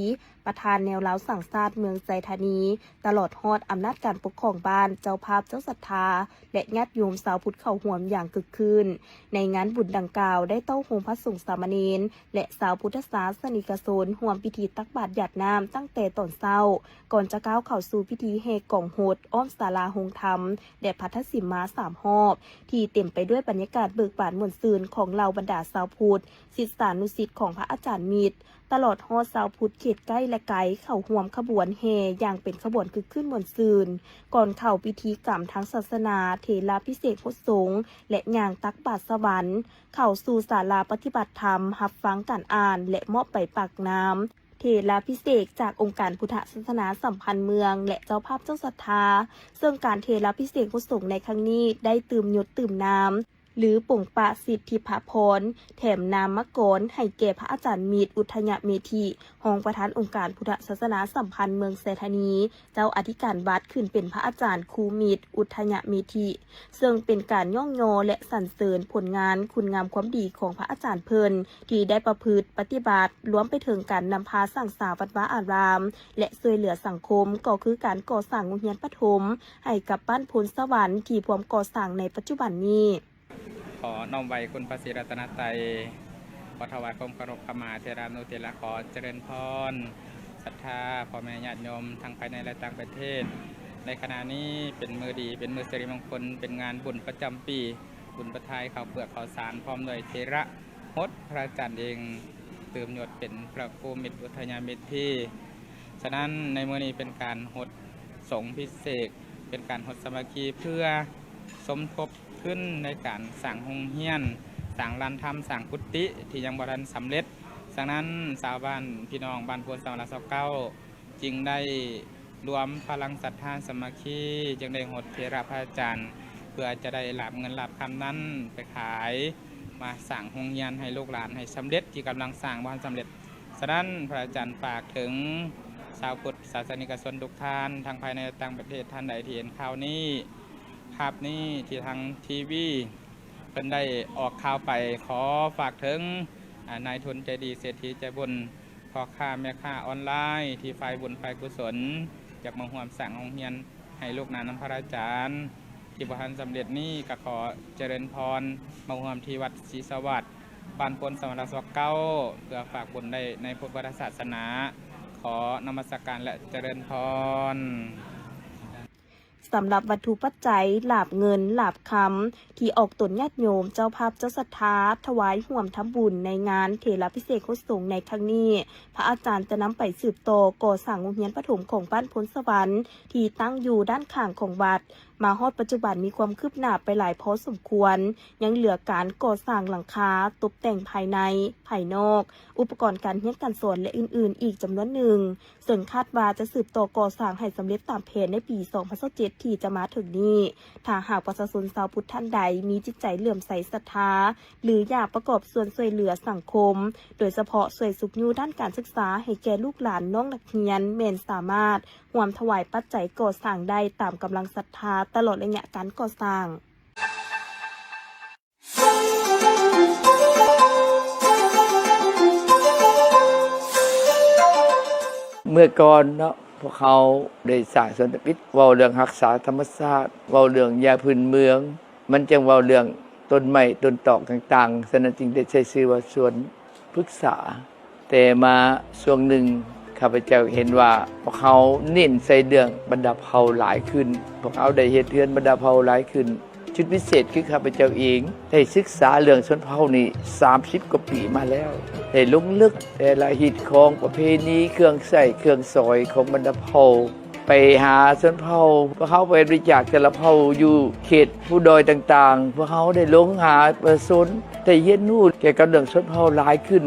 ປະທານແນວລາວສ້າງຊາດເມືອງໄຊທານີ, ຕະຫຼອດຮອດອຳນາດການປົກຄອງບ້ານ, ເຈົ້າພາບເຈົ້າສັດທາ ແລະ ຍາດໂຍມຊາວພຸດເຂົ້າຮ່ວມຢ່າງຄຶກຄື້ນ. ໃນງານບຸນດັ່ງກ່າວ ໄດ້ເຕົ້າໂຮມພະສົງສາມະເນນ ແລະ ຊາວພຸດທະສາສະນິກະຊົນ ຮ່ວມພິທີຕັກບາດຢາດນ້ຳຕັ້ງແຕ່ຕອນເຊົ້າ, ກ່ອນຈະກ້າວເຂົ້າສູ່ພິທີແຫ່ກອງຫົດອ້ອມສາລາໂຮງທຳ ແລະ ພັດທະສິມມາສາມຮອບ ທີ່ເຕັມໄປດ້ວຍບັນຍາກາດເບີກບານມ່ວນຊື່ນຂອງເຫຼົ່າບັນດາຊາວພຸດ ສິດສານຸສິດຂອງພະອາຈານມິດ ຕະຫຼອດຮອດຊາວພຸດເຂດໃກ້ ແລະ ໄກ ເຂົ້າຮ່ວມຂະບວນແຫ່ຢ່າງເປັນຂະບວນຄຶກຄື້ນມ່ວນຊື່ນ. ກ່ອນເຂົ້າພິທີກຳທາງສາສະໜາ ເຖລາພິເສກຫົດສົງ ແລະ ຍ່າງຕັກບາດສະຫວັນ ເຂົ້າສູ່ສາລາປະຕິບັດທຳ, ຮັບຟັງການອ່ານ ແລະ ມອບໃບປາກນາມ ເຖລາພິເສກຈາກອົງການພຸດທະສາສະໜາສຳພັນເມືອງ ແລະ ເຈົ້າພາບເຈົ້າສັດທາ, ເຊິ່ງການເຖລາພິເສກຫົດສົງໃນຄັ້ງນີ້ໄດ້ຕື່ມຍົດຕື່ມນາມ ຫຼື ປົງປະສິດທິພະພອນ ແຖມນາມມະກອນໃຫ້ແກ່ພະອາຈານມິດ ອຸດທະຍະເມທິ ຮອງປະທານອົງການພຸດທະສາສະໜາສຳພັນເມືອງໄຊທານີ, ເຈົ້າອະທິການວັດ ຂຶ້ນເປັນພະອາຈານຄູມິດ ອຸດທະຍະເມທິ ເຊິ່ງເປັນການຍ້ອງຍໍ ແລະ ສັນເສີນຜົນງານຄຸນງາມຄວາມດີຂອງພະອາຈານເພິ່ນ ທີ່ໄດ້ປະພຶດປະຕິບັດ, ລວມໄປເຖິງການນຳພາສ້າງສາວັດວາອາຣາມ ແລະ ຊ່ວຍເຫຼືອສັງຄົມ, ກໍຄືການກໍ່ສ້າງໂຮງຮຽນປະຖົມໃຫ້ກັບບ້ານໂພນສະຫວັນ ທີ່ພວມກໍ່ສ້າງໃນປັດຈຸບັນນີ້. ຂໍນ້ອມໄຫວ້ຄຸນພະສີລັດຕະນະໄຕ, ຂໍຖວາຍຄວາມເຄົາລົບຂະມາເທລານຸເທລະ, ຂໍຈະເລີນພອນ ສັດທາພໍ່ແມ່ຍາດໂຍມທັງພາຍໃນ ແລະ ຕ່າງປະເທດ. ໃນຂະນະນີ້ເປັນມື້ດີ, ເປັນມື້ສິລິມົງຄົນ, ເປັນງານບຸນປະຈຳປີ, ບຸນປະທາຍເຂົ້າເປືອກເຂົ້າສານ ພ້ອມດ້ວຍເຖລະຫົດພະອາຈານເອງ ຕື່ມຍົດເປັນພະຄູມິດອຸດທະຍາເມທີ. ສະນັ້ນ ໃນມື້ນີ້ເປັນການຫົດສົງພິເສດ, ເປັນການຫົດສາມັກຄີ ເພື່ອສົມທົບທຶນໃນການສ້າງໂຮງຮຽນ, ສ້າງລານທຳ, ສ້າງກຸຕິທີ່ຍັງບໍ່ທັນສຳເລັດ. ສະນັ້ນ ຊາວບ້ານ ພີ່ນ້ອງບ້ານໂພນສະຫວັນລາວຊາວເກົ້າ ຈຶ່ງໄດ້ລວມພະລັງສັດທາສາມັກຄີ, ຈຶ່ງໄດ້ຫົດເຖລະພະອາຈານ ເພື່ອຈະໄດ້ລາບເງິນລາບຄຳນັ້ນໄປຂາຍ, ມາສ້າງໂຮງຮຽນໃຫ້ລູກຫຼານໃຫ້ສຳເລັດ, ທີ່ກຳລັງສ້າງບໍ່ທັນສຳເລັດ. ສະນັ້ນ ພະອາຈານຝາກເຖິງຊາວພຸດສາສະນິກະຊົນທຸກທ່ານ ທັງພາຍໃນ ແລະ ຕ່າງປະເທດ, ທ່ານໃດທີ່ເຫັນຂ່າວນີ້, ພາບນີ້ທີ່ທາງທີວີເພິ່ນໄດ້ອອກຂ່າວໄປ, ຂໍຝາກເຖິງ ອາ ນາຍທຶນໃຈດີ, ເສດຖີໃຈບຸນ, ພໍ່ຄ້າແມ່ຄ້າອອນລາຍ ທີ່ຝ່າຍບຸນຝ່າຍກຸສົນ ຢາກມາຮ່ວມສ້າງໂຮງຮຽນໃຫ້ລູກຫຼານນຳພະອາຈານ ທີ່ບໍ່ທັນສຳເລັດນີ້ ກໍຂໍຈະເລີນພອນ ມາຮ່ວມທີ່ວັດສີສະຫວັດ ບ້ານໂພນສະຫວັນລາວຊາວເກົ້າ ເພື່ອຝາກບຸນໄດ້ໃນພຸດທະສາສະໜາ. ຂໍນະມັດສະການ ແລະ ຈະເລີນພອນ. ສຳລັບວັດຖຸປັດໄຈ, ລາບເງິນ, ລາບຄຳ ທີ່ອອກຕົນຍາດໂຍມ, ເຈົ້າພາບເຈົ້າສັດທາ ຖວາຍຮ່ວມທຳບຸນໃນງານເຖລາພິເສກຫົດສົງໃນຄັ້ງນີ້, ພະອາຈານຈະນຳໄປສືບຕໍ່ກໍ່ສ້າງໂຮງຮຽນປະຖົມຂອງບ້ານໂພນສະຫວັນ ທີ່ຕັ້ງຢູ່ດ້ານຂ້າງຂອງວັດ. ມາຮອດປັດຈຸບັນມີຄວາມຄືບໜ້າໄປຫຼາຍພໍສົມຄວນ, ຍັງເຫຼືອການກໍ່ສ້າງຫຼັງຄາ, ຕົບແຕ່ງພາຍໃນ, ພາຍນອກ, ອຸປະກອນການຮຽນການສອນ ແລະ ອື່ນໆ ອີກຈຳນວນໜຶ່ງ, ເຊິ່ງຄາດວ່າຈະສືບຕໍ່ກໍ່ສ້າງໃຫ້ສຳເລັດຕາມແຜນໃນປີສອງພັນຊາວເຈັດ ທີ່ຈະມາເຖິງນີ້. ຖ້າຫາກປະຊາຊົນຊາວພຸດທ່ານໃດມີຈິດໃຈເຫຼື້ອມໃສສັດທາ ຫຼື ຢາກປະກອບສ່ວນຊ່ວຍເຫຼືອສັງຄົມ, ໂດຍສະເພາະຊ່ວຍຊຸກຍູ້ດ້ານການສຶກສາໃຫ້ແກ່ລູກຫຼານນ້ອງນັກຮຽນ, ແມ່ນສາມາດຮ່ວມຖວາຍປັດໄຈກໍ່ສ້າງໄດ້ຕາມກຳລັງສັດທາຕະຫຼອດໄລຍະການກໍ່ສ້າງ. ເມື່ອກ່ອນເນາະ ພວກເຮົາໄດ້ສ້າງສວນທຳອິດ, ເວົ້າເລື່ອງຮັກສາທຳມະຊາດ, ເວົ້າເລື່ອງຢາພື້ນເມືອງ, ມັນຈຶ່ງເວົ້າເລື່ອງຕົ້ນໄມ້ຕົ້ນຕອກຕ່າງໆ, ສະນັ້ນຈຶ່ງໄດ້ໃຊ້ຊື່ວ່າສວນພຶກສາ. ແຕ່ມາຊ່ວງໜຶ່ງ ຂ້າພະເຈົ້າເຫັນວ່າພວກເຮົາເນັ້ນໃສ່ເລື່ອງບັນດາເຜົ່າຫຼາຍຂຶ້ນ, ພວກເຮົາໄດ້ເຮັດເຮືອນບັນດາເຜົ່າຫຼາຍຂຶ້ນ. ຈຸດພິເສດຄືຂ້າພະເຈົ້າເອງໄດ້ສຶກສາເລື່ອງຊົນເຜົ່ານີ້ສາມສິບກວ່າປີມາແລ້ວ, ໄດ້ລົງເລິກແຕ່ລະຮີດຄອງ, ປະເພນີ, ເຄື່ອງໃຊ້ເຄື່ອງສອຍຂອງບັນດາເຜົ່າ, ໄປຫາຊົນເຜົ່າ, ພວກເຮົາໄປບໍລິຈາກແຕ່ລະເຜົ່າຢູ່ເຂດພູດອຍຕ່າງໆ, ພວກເຮົາໄດ້ລົງຫາປະຊາຊົນ, ໄດ້ຮຽນຮູ້ກ່ຽວກັບເລື່ອງຊົນເຜົ່າຫຼາຍຂຶ້ນ.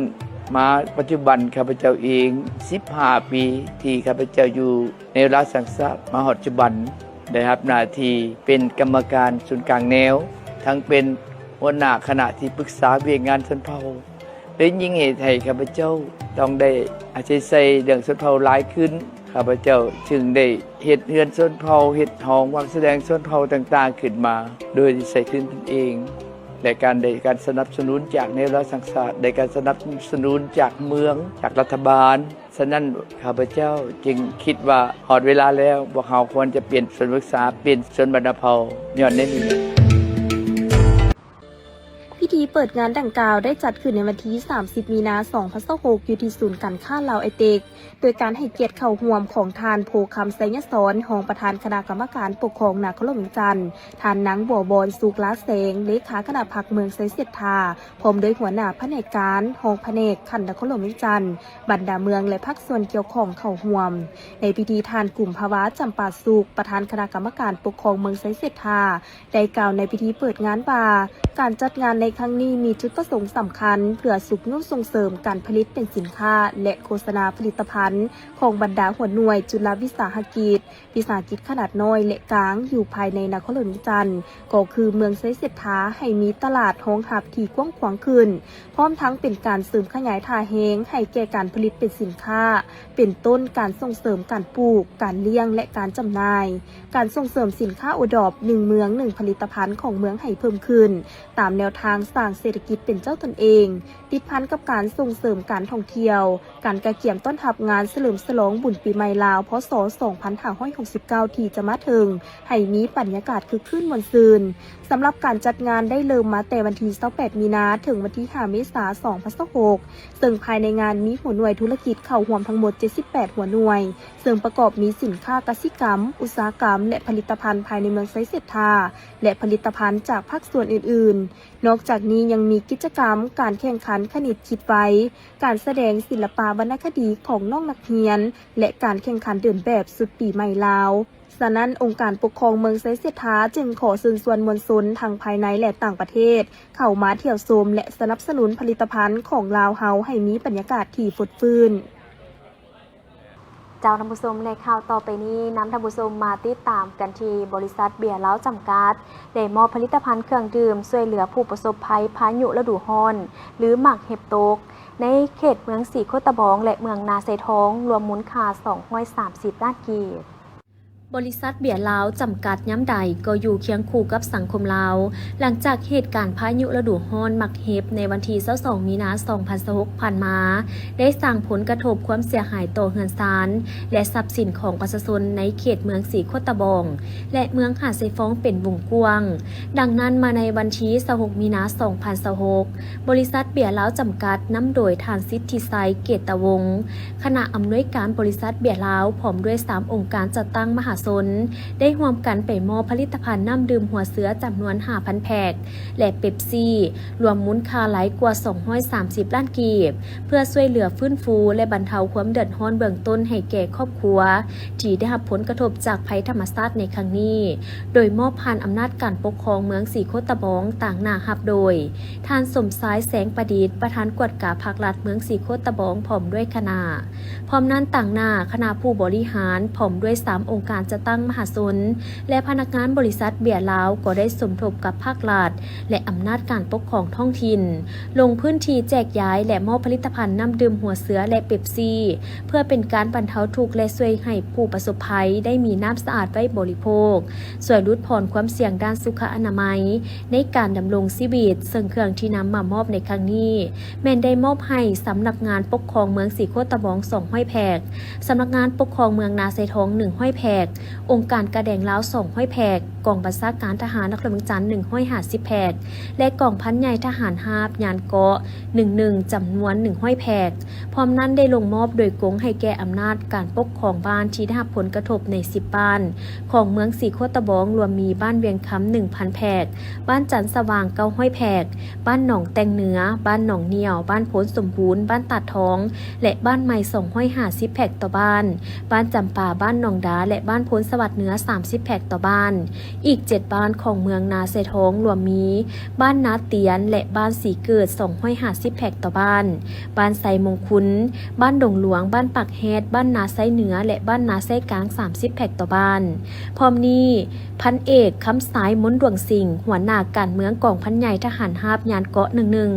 ມາປັດຈຸບັນ ຂ້າພະເຈົ້າເອງ ສິບຫ້າປີທີ່ຂ້າພະເຈົ້າຢູ່ ແນວລາວສ້າງຊາດ ມາຮອດປັດຈຸບັນ ໄດ້ຮັບໜ້າທີ່ເປັນກຳມະການສູນກາງແນວ, ທັງເປັນຫົວໜ້າຄະນະທີ່ປຶກສາວຽກງານຊົນເຜົ່າ, ເລີຍຍິ່ງເຮັດໃຫ້ຂ້າພະເຈົ້າຕ້ອງໄດ້ເອົາໃຈໃສ່ເລື່ອງຊົນເຜົ່າຫຼາຍຂຶ້ນ. ຂ້າພະເຈົ້າຈຶ່ງໄດ້ເຮັດເຮືອນຊົນເຜົ່າ, ເຮັດຫ້ອງວາງສະແດງຊົນເຜົ່າຕ່າງໆຂຶ້ນມາ, ໂດຍໃຊ້ທຶນຕົນເອງ ແລະ ການໄດ້ການສະໜັບສະໜູນຈາກແນວລາວສ້າງຊາດ, ໄດ້ການສະໜັບສະໜູນຈາກເມືອງ, ຈາກລັດຖະບານ. ສະນັ້ນ ຂ້າພະເຈົ້າຈຶ່ງຄິດວ່າຮອດເວລາແລ້ວ, ພວກເຮົາຄວນຈະປ່ຽນສວນພຶກສາເປັນສວນບັນດາເຜົ່າ ຍ້ອນແນວນີ້. ພິທີ ເປີດງານດັ່ງກ່າວໄດ້ຈັດຂຶ້ນໃນວັນທີສາມສິບ ມີນາ ສອງພັນຊາວຫົກ ຢູ່ທີ່ສູນການຄ້າລາວໄອເຕັກ ໂດຍການໃຫ້ກຽດເຂົ້າຮ່ວມຂອງທ່ານ ໂພຄຳ ໄຊຍະສອນ ຮອງປະທານຄະນະກຳມະການປົກຄອງນະຄອນຫຼວງວຽງຈັນ, ທ່ານນາງ ບົວບອນ ສຸກລາແສງ ເລຂາຄະນະພັກເມືອງໄຊເສດຖາ, ພ້ອມດ້ວຍຫົວໜ້າພະແນກການ, ຮອງພະແນກຂັ້ນນະຄອນຫຼວງວຽງຈັນ, ບັນດາເມືອງ ແລະ ພາກສ່ວນກ່ຽວຂ້ອງເຂົ້າຮ່ວມ. ໃນພິທີ ທ່ານ ກຸມພະວາ ຈຳປາສຸກ ປະທານຄະນະກຳມະການປົກຄອງເມືອງໄຊເສດຖາ ໄດ້ກ່າວໃນພິທີເປີດງານວ່າ ການຈັດງານໃນຄັ້ງນີ້ມີຈຸດປະສົງສຳຄັນ ເພື່ອຊຸກຍູ້ສົ່ງເສີມການຜະລິດເປັນສິນຄ້າ ແລະ ໂຄສະນາຜະລິດຕະພັນຂອງບັນດາຫົວໜ່ວຍຈຸລະວິສາຫະກິດ, ວິສາຫະກິດຂະໜາດນ້ອຍ ແລະ ກາງ ຢູ່ພາຍໃນນະຄອນຫຼວງວຽງຈັນ ກໍຄືເມືອງໄຊເສດຖາ ໃຫ້ມີຕະຫຼາດຮອງຮັບທີ່ກວ້າງຂວາງຂຶ້ນ, ພ້ອມທັງເປັນການເສີມຂະຫຍາຍທ່າແຮງໃຫ້ແກ່ການຜະລິດເປັນສິນຄ້າ, ເປັນຕົ້ນການສົ່ງເສີມການປູກ, ການລ້ຽງ ແລະ ການຈຳໜ່າຍ, ການສົ່ງເສີມສິນຄ້າໂອດອບໜຶ່ງເມືອງໜຶ່ງຜະລິດຕະພັນຂອງເມືອງໃຫ້ເພີ່ມຂຶ້ນ ຕາມແນວທາງສ້າງເສດຖະກິດເປັນເຈົ້າຕົນເອງ, ຕິດພັນກັບການສົ່ງເສີມການທ່ອງທ່ຽວ, ການກະກຽມຕ້ອນຮັບງານສະເຫຼີມສະຫຼອງບຸນປີໃໝ່ລາວ ພ.ສ. ສອງພັນຫ້າຮ້ອຍຫົກສິບເກົ້າ ທີ່ຈະມາເຖິງ ໃຫ້ມີບັນຍາກາດຄຶກຄື້ນມ່ວນຊື່ນ. ສຳລັບການຈັດງານໄດ້ເລີ່ມມາແຕ່ວັນທີຊາວແປດ ມີນາ ເຖິງວັນທີຫ້າ ເມສາ ສອງພັນຊາວຫົກ ເຊິ່ງພາຍໃນງານມີຫົວໜ່ວຍທຸລະກິດເຂົ້າຮ່ວມທັງໝົດເຈັດສິບແປດຫົວໜ່ວຍ, ເຊິ່ງປະກອບມີສິນຄ້າກະສິກຳ, ອຸດສາຫະກຳ ແລະ ຜະລິດຕະພັນພາຍໃນເມືອງໄຊເສດຖາ ແລະ ຜະລິດຕະພັນຈາກພາກສ່ວນອື່ນໆ. ນອກຈາກນີ້ຍັງມີກິດຈະກຳການແຂ່ງຂັນຄະນິດຄິດໄວ, ການສະແດງສິລະປະວັນນະຄະດີຂອງນ້ອງນັກຮຽນ ແລະ ການແຂ່ງຂັນເດີນແບບຊຸດປີໃໝ່ລາວ. ສະນັ້ນ, ອົງການປົກຄອງເມືອງໄຊເສດຖາຈຶ່ງຂໍເຊີນຊວນມວນຊົນທັງພາຍໃນ ແລະ ຕ່າງປະເທດ ເຂົ້າມາທ່ຽວຊົມ ແລະ ສະໜັບສະໜູນຜະລິດຕະພັນຂອງລາວເຮົາໃຫ້ມີບັນຍາກາດທີ່ຟົດຟື້ນ. ເຈົ້າທ່ານຜູ້ຊົມ ແລະ ຂ່າວຕໍ່ໄປນີ້ນຳທ່ານຜູ້ຊົມມາຕິດຕາມກັນທີ່ບໍລິສັດເບຍລາວຈຳກັດ ໄດ້ມອບຜະລິດຕະພັນເຄື່ອງດື່ມຊ່ວຍເຫຼືອຜູ້ປະສົບໄພພາຍຸລະດູຮ້ອນ ຫຼື ໝາກເຫັບຕົກ ໃນເຂດເມືອງສີໂຄດຕະບອງ ແລະ ເມືອງນາຊາຍທອງ ລວມມູນຄ່າສອງຮ້ອຍສາມສິບລ້ານກີບ. ບໍລິສັດເບຍລາວຈຳກັດ ຍາມໃດກໍຢູ່ຄຽງຄູ່ກັບສັງຄົມລາວ ຫຼັງຈາກເຫດການພາຍຸລະດູຮ້ອນໝາກເຫັບໃນວັນທີຊາວສອງ ມີນາ ສອງພັນຊາວຫົກ ຜ່ານມາ ໄດ້ສ້າງຜົນກະທົບຄວາມເສຍຫາຍຕໍ່ເຮືອນຊານ ແລະ ຊັບສິນຂອງປະຊາຊົນໃນເຂດເມືອງສີໂຄດຕະບອງ ແລະ ເມືອງຫາດຊາຍຟອງເປັນວົງກວ້າງ. ດັ່ງນັ້ນ, ມາໃນວັນທີຊາວຫົກ ມີນາ ສອງພັນຊາວຫົກ ບໍລິສັດເບຍລາວຈຳກັດ ນຳໂດຍທ່ານ ສິດທິໄຊ ເກດຕະວົງ ຄະນະອຳນວຍການບໍລິສັດເບຍລາວ ພ້ອມດ້ວຍສາມອົງການຈັດຕັ້ງມະຫາຊົນ ໄດ້ຮ່ວມກັນໄປມອບຜະລິດຕະພັນນ້ຳດື່ມຫົວເສືອຈຳນວນຫ້າພັນແພັກ ແລະ ເປັບຊີ ລວມມູນຄ່າຫຼາຍກວ່າສອງຮ້ອຍສາມສິບລ້ານກີບ ເພື່ອຊ່ວຍເຫຼືອຟື້ນຟູ ແລະ ບັນເທົາຄວາມເດືອດຮ້ອນເບື້ອງຕົ້ນໃຫ້ແກ່ຄອບຄົວ ທີ່ໄດ້ຮັບຜົນກະທົບຈາກໄພທຳມະຊາດໃນຄັ້ງນີ້, ໂດຍມອບຜ່ານອຳນາດການປົກຄອງເມືອງສີໂຄດຕະບອງ ຕາງໜ້າຮັບໂດຍ ທ່ານ ສົມຊາຍ ແສງປະດິດ ປະທານກວດກາພັກລັດເມືອງສີໂຄດຕະບອງ ພ້ອມດ້ວຍຄະນະ. ພ້ອມນັ້ນ, ຕາງໜ້າຄະນະຜູ້ບໍລິຫານ ພ້ອມດ້ວຍສາມອົງການຈັດຕັ້ງມະຫາຊົນ ແລະ ພະນັກງານບໍລິສັດເບຍລາວ ກໍໄດ້ສົມທົບກັບພາກລັດ ແລະ ອຳນາດການປົກຄອງທ້ອງຖິ່ນ ລົງພື້ນທີ່ແຈກຢາຍ ແລະ ມອບຜະລິດຕະພັນນ້ຳດື່ມຫົວເສືອ ແລະ ເປັບຊີ ເພື່ອເປັນການບັນເທົາທຸກ ແລະ ຊ່ວຍໃຫ້ຜູ້ປະສົບໄພໄດ້ມີນ້ຳສະອາດໄວ້ບໍລິໂພກ, ຊ່ວຍຫຼຸດຜ່ອນຄວາມສ່ຽງດ້ານສຸຂະອະນາໄມໃນການດຳລົງຊີວິດ, ເຊິ່ງເຄື່ອງທີ່ນຳມາມອບໃນຄັ້ງນີ້ ແມ່ນໄດ້ມອບໃຫ້ສຳນັກງານປົກຄອງເມືອງສີໂຄດຕະບອງ ສອງຮ້ອຍແພັກ, ສຳນັກງານປົກຄອງເມືອງນາຊາຍທອງ ໜຶ່ງຮ້ອຍແພັກ, ອົງການກາແດງລາວ ສອງຮ້ອຍແພັກ, ກອງບັນຊາການທະຫານນະຄອນຫຼວງວຽງຈັນ ໜຶ່ງຮ້ອຍຫ້າສິບແພັກ ແລະ ກອງພັນໃຫຍ່ທະຫານຮາບຍານເກາະ ໜຶ່ງໜຶ່ງ ຈຳນວນ ໜຶ່ງຮ້ອຍແພັກ. ພ້ອມນັ້ນໄດ້ລົງມອບໂດຍກົງໃຫ້ແກ່ອຳນາດການປົກຄອງບ້ານທີ່ໄດ້ຮັບຜົນກະທົບໃນສິບບ້ານຂອງເມືອງສີໂຄດຕະບອງ ລວມມີບ້ານວຽງຄຳ ໜຶ່ງພັນແພັກ, ບ້ານຈັນສະຫວ່າງ ເກົ້າຮ້ອຍແພັກ, ບ້ານໜອງແຕ່ງເໜືອ, ບ້ານໜອງໜ້ຽວ, ບ້ານໂພນສົມບູນ, ບ້ານຕາດທອງ ແລະ ບ້ານໃໝ່ ສອງຮ້ອຍຫ້າສິບແພັກຕໍ່ບ້ານ, ບ້ານຈຳປາ, ບ້ານໜອງດາ ແລະ ບ້ານໂພນສະຫວັດເໜືອ ສາມສິບແພັກຕໍ່ບ້ານ. ອີກເຈັດບ້ານຂອງເມືອງນາຊາຍທອງ ລວມມີ ບ້ານນາຕຽນ ແລະ ບ້ານສີເກີດ ສອງຮ້ອຍຫ້າສິບແພັກຕໍ່ບ້ານ, ບ້ານໄຊມົງຄຸນ, ບ້ານດົງຫຼວງ, ບ້ານປາກແຮດ, ບ້ານນາໄຊເໜືອ ແລະ ບ້ານນາໄຊກາງ ສາມສິບແພັກຕໍ່ບ້ານ. ພ້ອມນີ້, ພັນເອກ ຄຳສາຍ ມົນດວງສິງ ຫົວໜ້າການເມືອງກອງພັນໃຫຍ່ທະຫານຮາບຍານເກາະ ໜຶ່ງໜຶ່ງ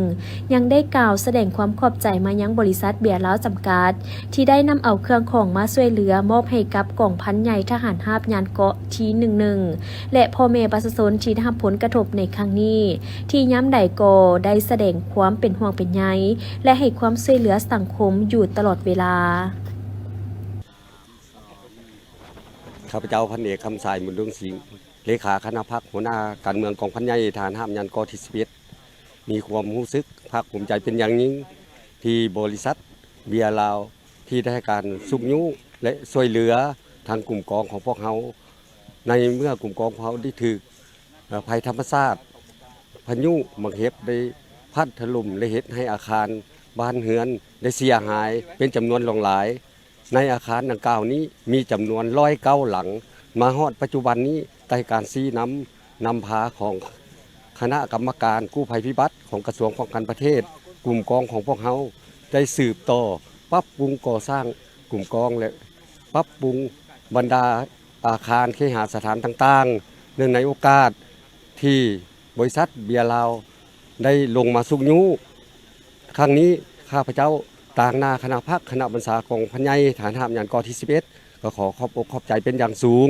ຍັງໄດ້ກ່າວສະແດງຄວາມຂອບໃຈມາຍັງບໍລິສັດເບຍລາວຈຳກັດ ທີ່ໄດ້ນຳເອົາເຄື່ອງຂອງມາຊ່ວຍເຫຼືອມອບໃຫ້ກັບກອງພັນໃຫຍ່ທະຫານຮາບຍານເກາະທີ ໜຶ່ງໜຶ່ງ ແລະ ພໍ່ແມ່ປະຊາຊົນທີ່ໄດ້ຮັບຜົນກະທົບໃນຄັ້ງນີ້ ທີ່ຍາມໃດກໍໄດ້ສະແດງຄວາມເປັນຫ່ວງເປັນໃຍ ແລະ ໃຫ້ຄວາມຊ່ວຍເຫຼືອສັງຄົມຢູ່ຕະຫຼອດເວລາ. ຂ້າພະເຈົ້າ ພັນເອກ ຄຳສາຍ ບຸນດົງສິງ ເລຂາຄະນະພັກ ຫົວໜ້າການເມືອງກອງພັນໃຫຍ່ທະຫານຮາບຍານເກາະທີ ສິບເອັດ ມີຄວາມຮູ້ສຶກພາກພູມໃຈເປັນຢ່າງຍິ່ງ ທີ່ບໍລິສັດເບຍລາວ ທີ່ໄດ້ໃຫ້ການຊຸກຍູ້ ແລະ ຊ່ວຍເຫຼືອທາງກຸ່ມກອງຂອງພວກເຮົາ ໃນເມື່ອກຸ່ມກອງຂອງເຮົາໄດ້ຖືກ ເອີ ໄພທຳມະຊາດ ພາຍຸໝາກເຫັບໄດ້ພັດຖະຫຼົ່ມ ແລະ ເຮັດໃຫ້ອາຄານບ້ານເຮືອນໄດ້ເສຍຫາຍເປັນຈຳນວນຫຼວງຫຼາຍ. ໃນອາຄານດັ່ງກ່າວນີ້ມີຈຳນວນຮ້ອຍເກົ້າຫຼັງ. ມາຮອດປັດຈຸບັນນີ້ ໃຕ້ການຊີ້ນຳ ນຳພາຂອງຄະນະກຳມະການກູ້ໄພພິບັດຂອງກະຊວງປ້ອງກັນປະເທດ, ກຸ່ມກອງຂອງພວກເຮົາໄດ້ສືບຕໍ່ປັບປຸງກໍ່ສ້າງກຸ່ມກອງ ແລະ ປັບປຸງບັນດາອາຄານເຄຫະສະຖານຕ່າງໆ. ເນື່ອງໃນໂອກາດທີ່ບໍລິສັດເບຍລາວໄດ້ລົງມາຊຸກຍູ້ ຄັ້ງນີ້ ຂ້າພະເຈົ້າຕາງໜ້າຄະນະພັກຄະນະບັນຊາກອງພັນໃຫຍ່ທະຫານຮາບຍານ ກ.ທີສິບເອັດ ກໍຂໍຂອບອົກຂອບໃຈເປັນຢ່າງສູງ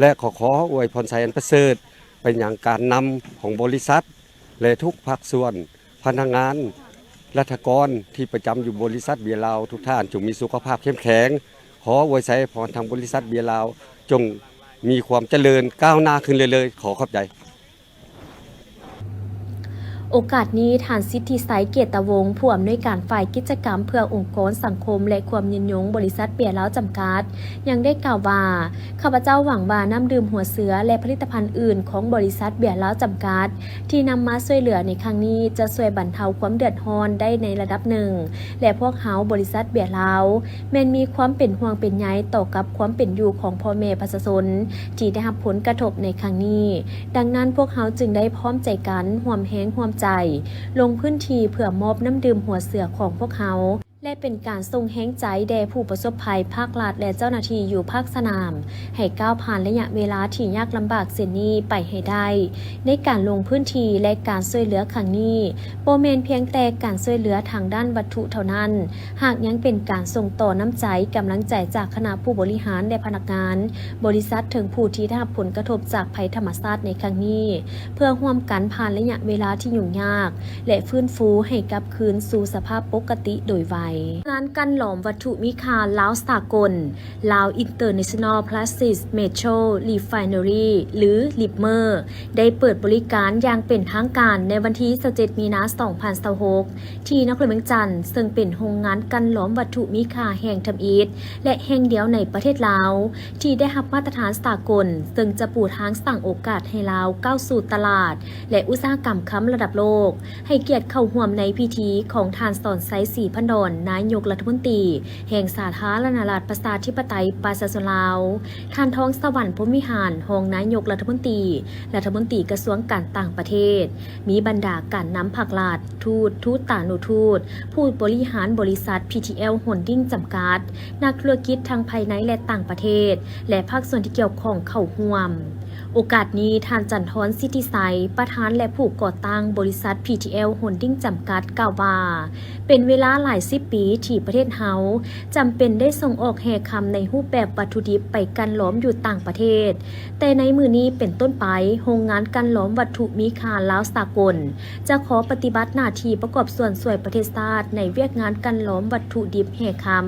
ແລະ ກໍຂໍອວຍພອນໄຊອັນປະເສີດໄປຍັງການນຳຂອງບໍລິສັດ ແລະ ທຸກພາກສ່ວນ, ພະນັກງານ, ລັດຖະກອນທີ່ປະຈຳຢູ່ບໍລິສັດເບຍລາວ ທຸກທ່ານຈົ່ງມີສຸຂະພາບເຂັ້ມແຂງ. ຂໍອວຍໄຊພອນທາງບໍລິສັດເບຍລາວ ຈົ່ງມີຄວາມຈະເລີນກ້າວໜ້າຂຶ້ນເລື້ອຍໆ. ຂໍຂອບໃຈ. ໂອກາດນີ້ ທ່ານ ສິດທິໄຊ ເກດຕະວົງ ຜູ້ອຳນວຍການຝ່າຍກິດຈະກຳເພື່ອອົງກອນສັງຄົມ ແລະ ຄວາມຍືນຍົງ ບໍລິສັດເບຍລາວ ຈຳກັດ ຍັງໄດ້ກ່າວວ່າ, ຂ້າພະເຈົ້າຫວັງວ່ານ້ຳດື່ມຫົວເສືອ ແລະ ຜະລິດຕະພັນອື່ນຂອງບໍລິສັດເບຍລາວ ຈຳກັດ ທີ່ນຳມາຊ່ວຍເຫຼືອໃນຄັ້ງນີ້ ຈະຊ່ວຍບັນເທົາຄວາມເດືອດຮ້ອນໄດ້ໃນລະດັບໜຶ່ງ ແລະ ພວກເຮົາ ບໍລິສັດເບຍລາວ ແມ່ນມີຄວາມເປັນຫ່ວງເປັນໃຍຕໍ່ກັບຄວາມເປັນຢູ່ຂອງພໍ່ແມ່ປະຊາຊົນ ທີ່ໄດ້ຮັບຜົນກະທົບໃນຄັ້ງນີ້. ດັ່ງນັ້ນ ພວກເຮົາຈຶ່ງໄດ້ພ້ອມໃຈກັນຮ່ວມແຮງຮ່ວມໃຈ ລົງພື້ນທີ່ເພື່ອມອບນ້ຳດື່ມຫົວເສືອຂອງພວກເຮົາ ແລະ ເປັນການສົ່ງແຮງໃຈແດ່ຜູ້ປະສົບໄພ, ພາກລັດ ແລະ ເຈົ້າໜ້າທີ່ຢູ່ພາກສະໜາມ ໃຫ້ກ້າວຜ່ານໄລຍະເວລາທີ່ຍາກລຳບາກເຊັ່ນນີ້ໄປໃຫ້ໄດ້. ໃນການລົງພື້ນທີ່ ແລະ ການຊ່ວຍເຫຼືອຄັ້ງນີ້ ບໍ່ແມ່ນພຽງແຕ່ການຊ່ວຍເຫຼືອທາງດ້ານວັດຖຸເທົ່ານັ້ນ, ຫາກຍັງເປັນການສົ່ງຕໍ່ນ້ຳໃຈ, ກຳລັງໃຈຈາກຄະນະຜູ້ບໍລິຫານ ແລະ ພະນັກງານບໍລິສັດ ເຖິງຜູ້ທີ່ໄດ້ຮັບຜົນກະທົບຈາກໄພທຳມະຊາດໃນຄັ້ງນີ້ ເພື່ອຮ່ວມກັນຜ່ານໄລຍະເວລາທີ່ຫຍຸ້ງຍາກ ແລະ ຟື້ນຟູໃຫ້ກັບຄືນສູ່ສະພາບປົກກະຕິໂດຍໄວ. ງານກັ່ນຫຼອມວັດຖຸມີຄ່າລາວສາກົນ Lao International Platinum Metal Refinery ຫຼື LIPMER ໄດ້ເປີດບໍລິການຢ່າງເປັນທາງການໃນວັນທີຊາວເຈັດ ມີນາ ສອງພັນຊາວຫົກ ທີ່ນະຄອນຫຼວງວຽງຈັນ, ເຊິ່ງເປັນໂຮງງານກັ່ນຫຼອມວັດຖຸມີຄ່າແຫ່ງທຳອິດ ແລະ ແຫ່ງດຽວໃນປະເທດລາວ ທີ່ໄດ້ຮັບມາດຕະຖານສາກົນ, ເຊິ່ງຈະປູທາງສ້າງໂອກາດໃຫ້ລາວກ້າວສູ່ຕະຫຼາດ ແລະ ອຸດສາຫະກຳຄຳລະດັບໂລກ. ໃຫ້ກຽດເຂົ້າຮ່ວມໃນພິທີຂອງທ່ານ ສອນໄຊ ສີພັນດອນ ນາຍົກລັດຖະມົນຕີແຫ່ງສາທາລະນະລັດ ປະຊາທິປະໄຕ ປະຊາຊົນລາວ, ທ່ານ ທອງສະຫວັນ ພົມວິຫານ ຮອງນາຍົກລັດຖະມົນຕີ, ລັດຖະມົນຕີກະຊວງການຕ່າງປະເທດ, ມີບັນດາການນຳພັກລັດ, ທູດ, ທູຕານຸທູດ, ຜູ້ບໍລິຫານບໍລິສັດ ພີທີແອລ ໂຮນດິ້ງ ຈຳກັດ, ນັກທຸລະກິດທັງພາຍໃນ ແລະ ຕ່າງປະເທດ ແລະ ພາກສ່ວນທີ່ກ່ຽວຂ້ອງເຂົ້າຮ່ວມ. ໂອກາດນີ້ ທ່ານ ຈັນທອນ ສິດທິໄຊ ປະທານ ແລະ ຜູ້ກໍ່ຕັ້ງບໍລິສັດ ພີທີແອລ ໂຮນດິ້ງ ຈຳກັດ ກ່າວວ່າ, ເປັນເວລາຫຼາຍສິບປີທີ່ປະເທດເຮົາຈຳເປັນໄດ້ສົ່ງອອກແຮ່ຄຳໃນຮູບແບບວັດຖຸດິບໄປກັ່ນຫຼອມຢູ່ຕ່າງປະເທດ, ແຕ່ໃນມື້ນີ້ເປັນຕົ້ນໄປ, ໂຮງງານກັ່ນຫຼອມວັດຖຸມີຄ່າລາວສາກົນ ຈະຂໍປະຕິບັດໜ້າທີ່ປະກອບສ່ວນຊ່ວຍປະເທດຊາດໃນວຽກງານກັ່ນຫຼອມວັດຖຸດິບແຮ່ຄຳ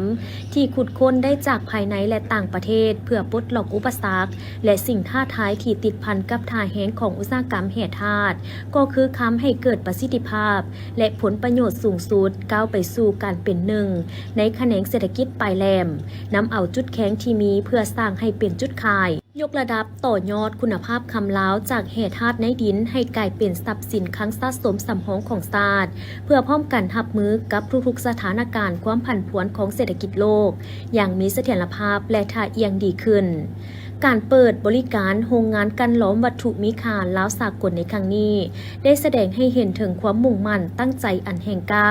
ທີ່ຂຸດຄົ້ນໄດ້ຈາກພາຍໃນ ແລະ ຕ່າງປະເທດ ເພື່ອປົດລັອກອຸປະສັກ ແລະ ສິ່ງທ້າທາຍທີ່ຕິດພັນກັບທ່າແຮງຂອງອຸດສາຫະກຳແຮ່ທາດ, ກໍຄືຄຳໃຫ້ເກີດປະສິດທິພາບ ແລະ ຜົນປະໂຫຍດສູງສຸດ, ກ້າວໄປສູ່ການເປັນໜຶ່ງໃນຂະແໜງເສດຖະກິດປາຍແຫຼມ, ນຳເອົາຈຸດແຂງທີ່ມີເພື່ອສ້າງໃຫ້ເປັນຈຸດຂາຍ, ຍົກລະດັບຕໍ່ຍອດຄຸນນະພາບຄຳລາວຈາກແຮ່ທາດໃນດິນໃຫ້ກາຍເປັນຊັບສິນຄັງສະສົມສຳຮອງຂອງຊາດ, ເພື່ອພ້ອມກັນຮັບມືກັບທຸກໆສະຖານະການຄວາມຜັນຜວນຂອງເສດຖະກິດໂລກຢ່າງມີສະຖຽນລະພາບ ແລະ ທ່າອ່ຽງດີຂຶ້ນ. ການເປີດບໍລິການໂຮງງານກັ່ນຫຼອມວັດຖຸມີຄ່າລາວສາກົນໃນຄັ້ງນີ້ ໄດ້ສະແດງໃຫ້ເຫັນເຖິງຄວາມມຸ່ງໝັ້ນຕັ້ງໃຈອັນແຮງກ້າ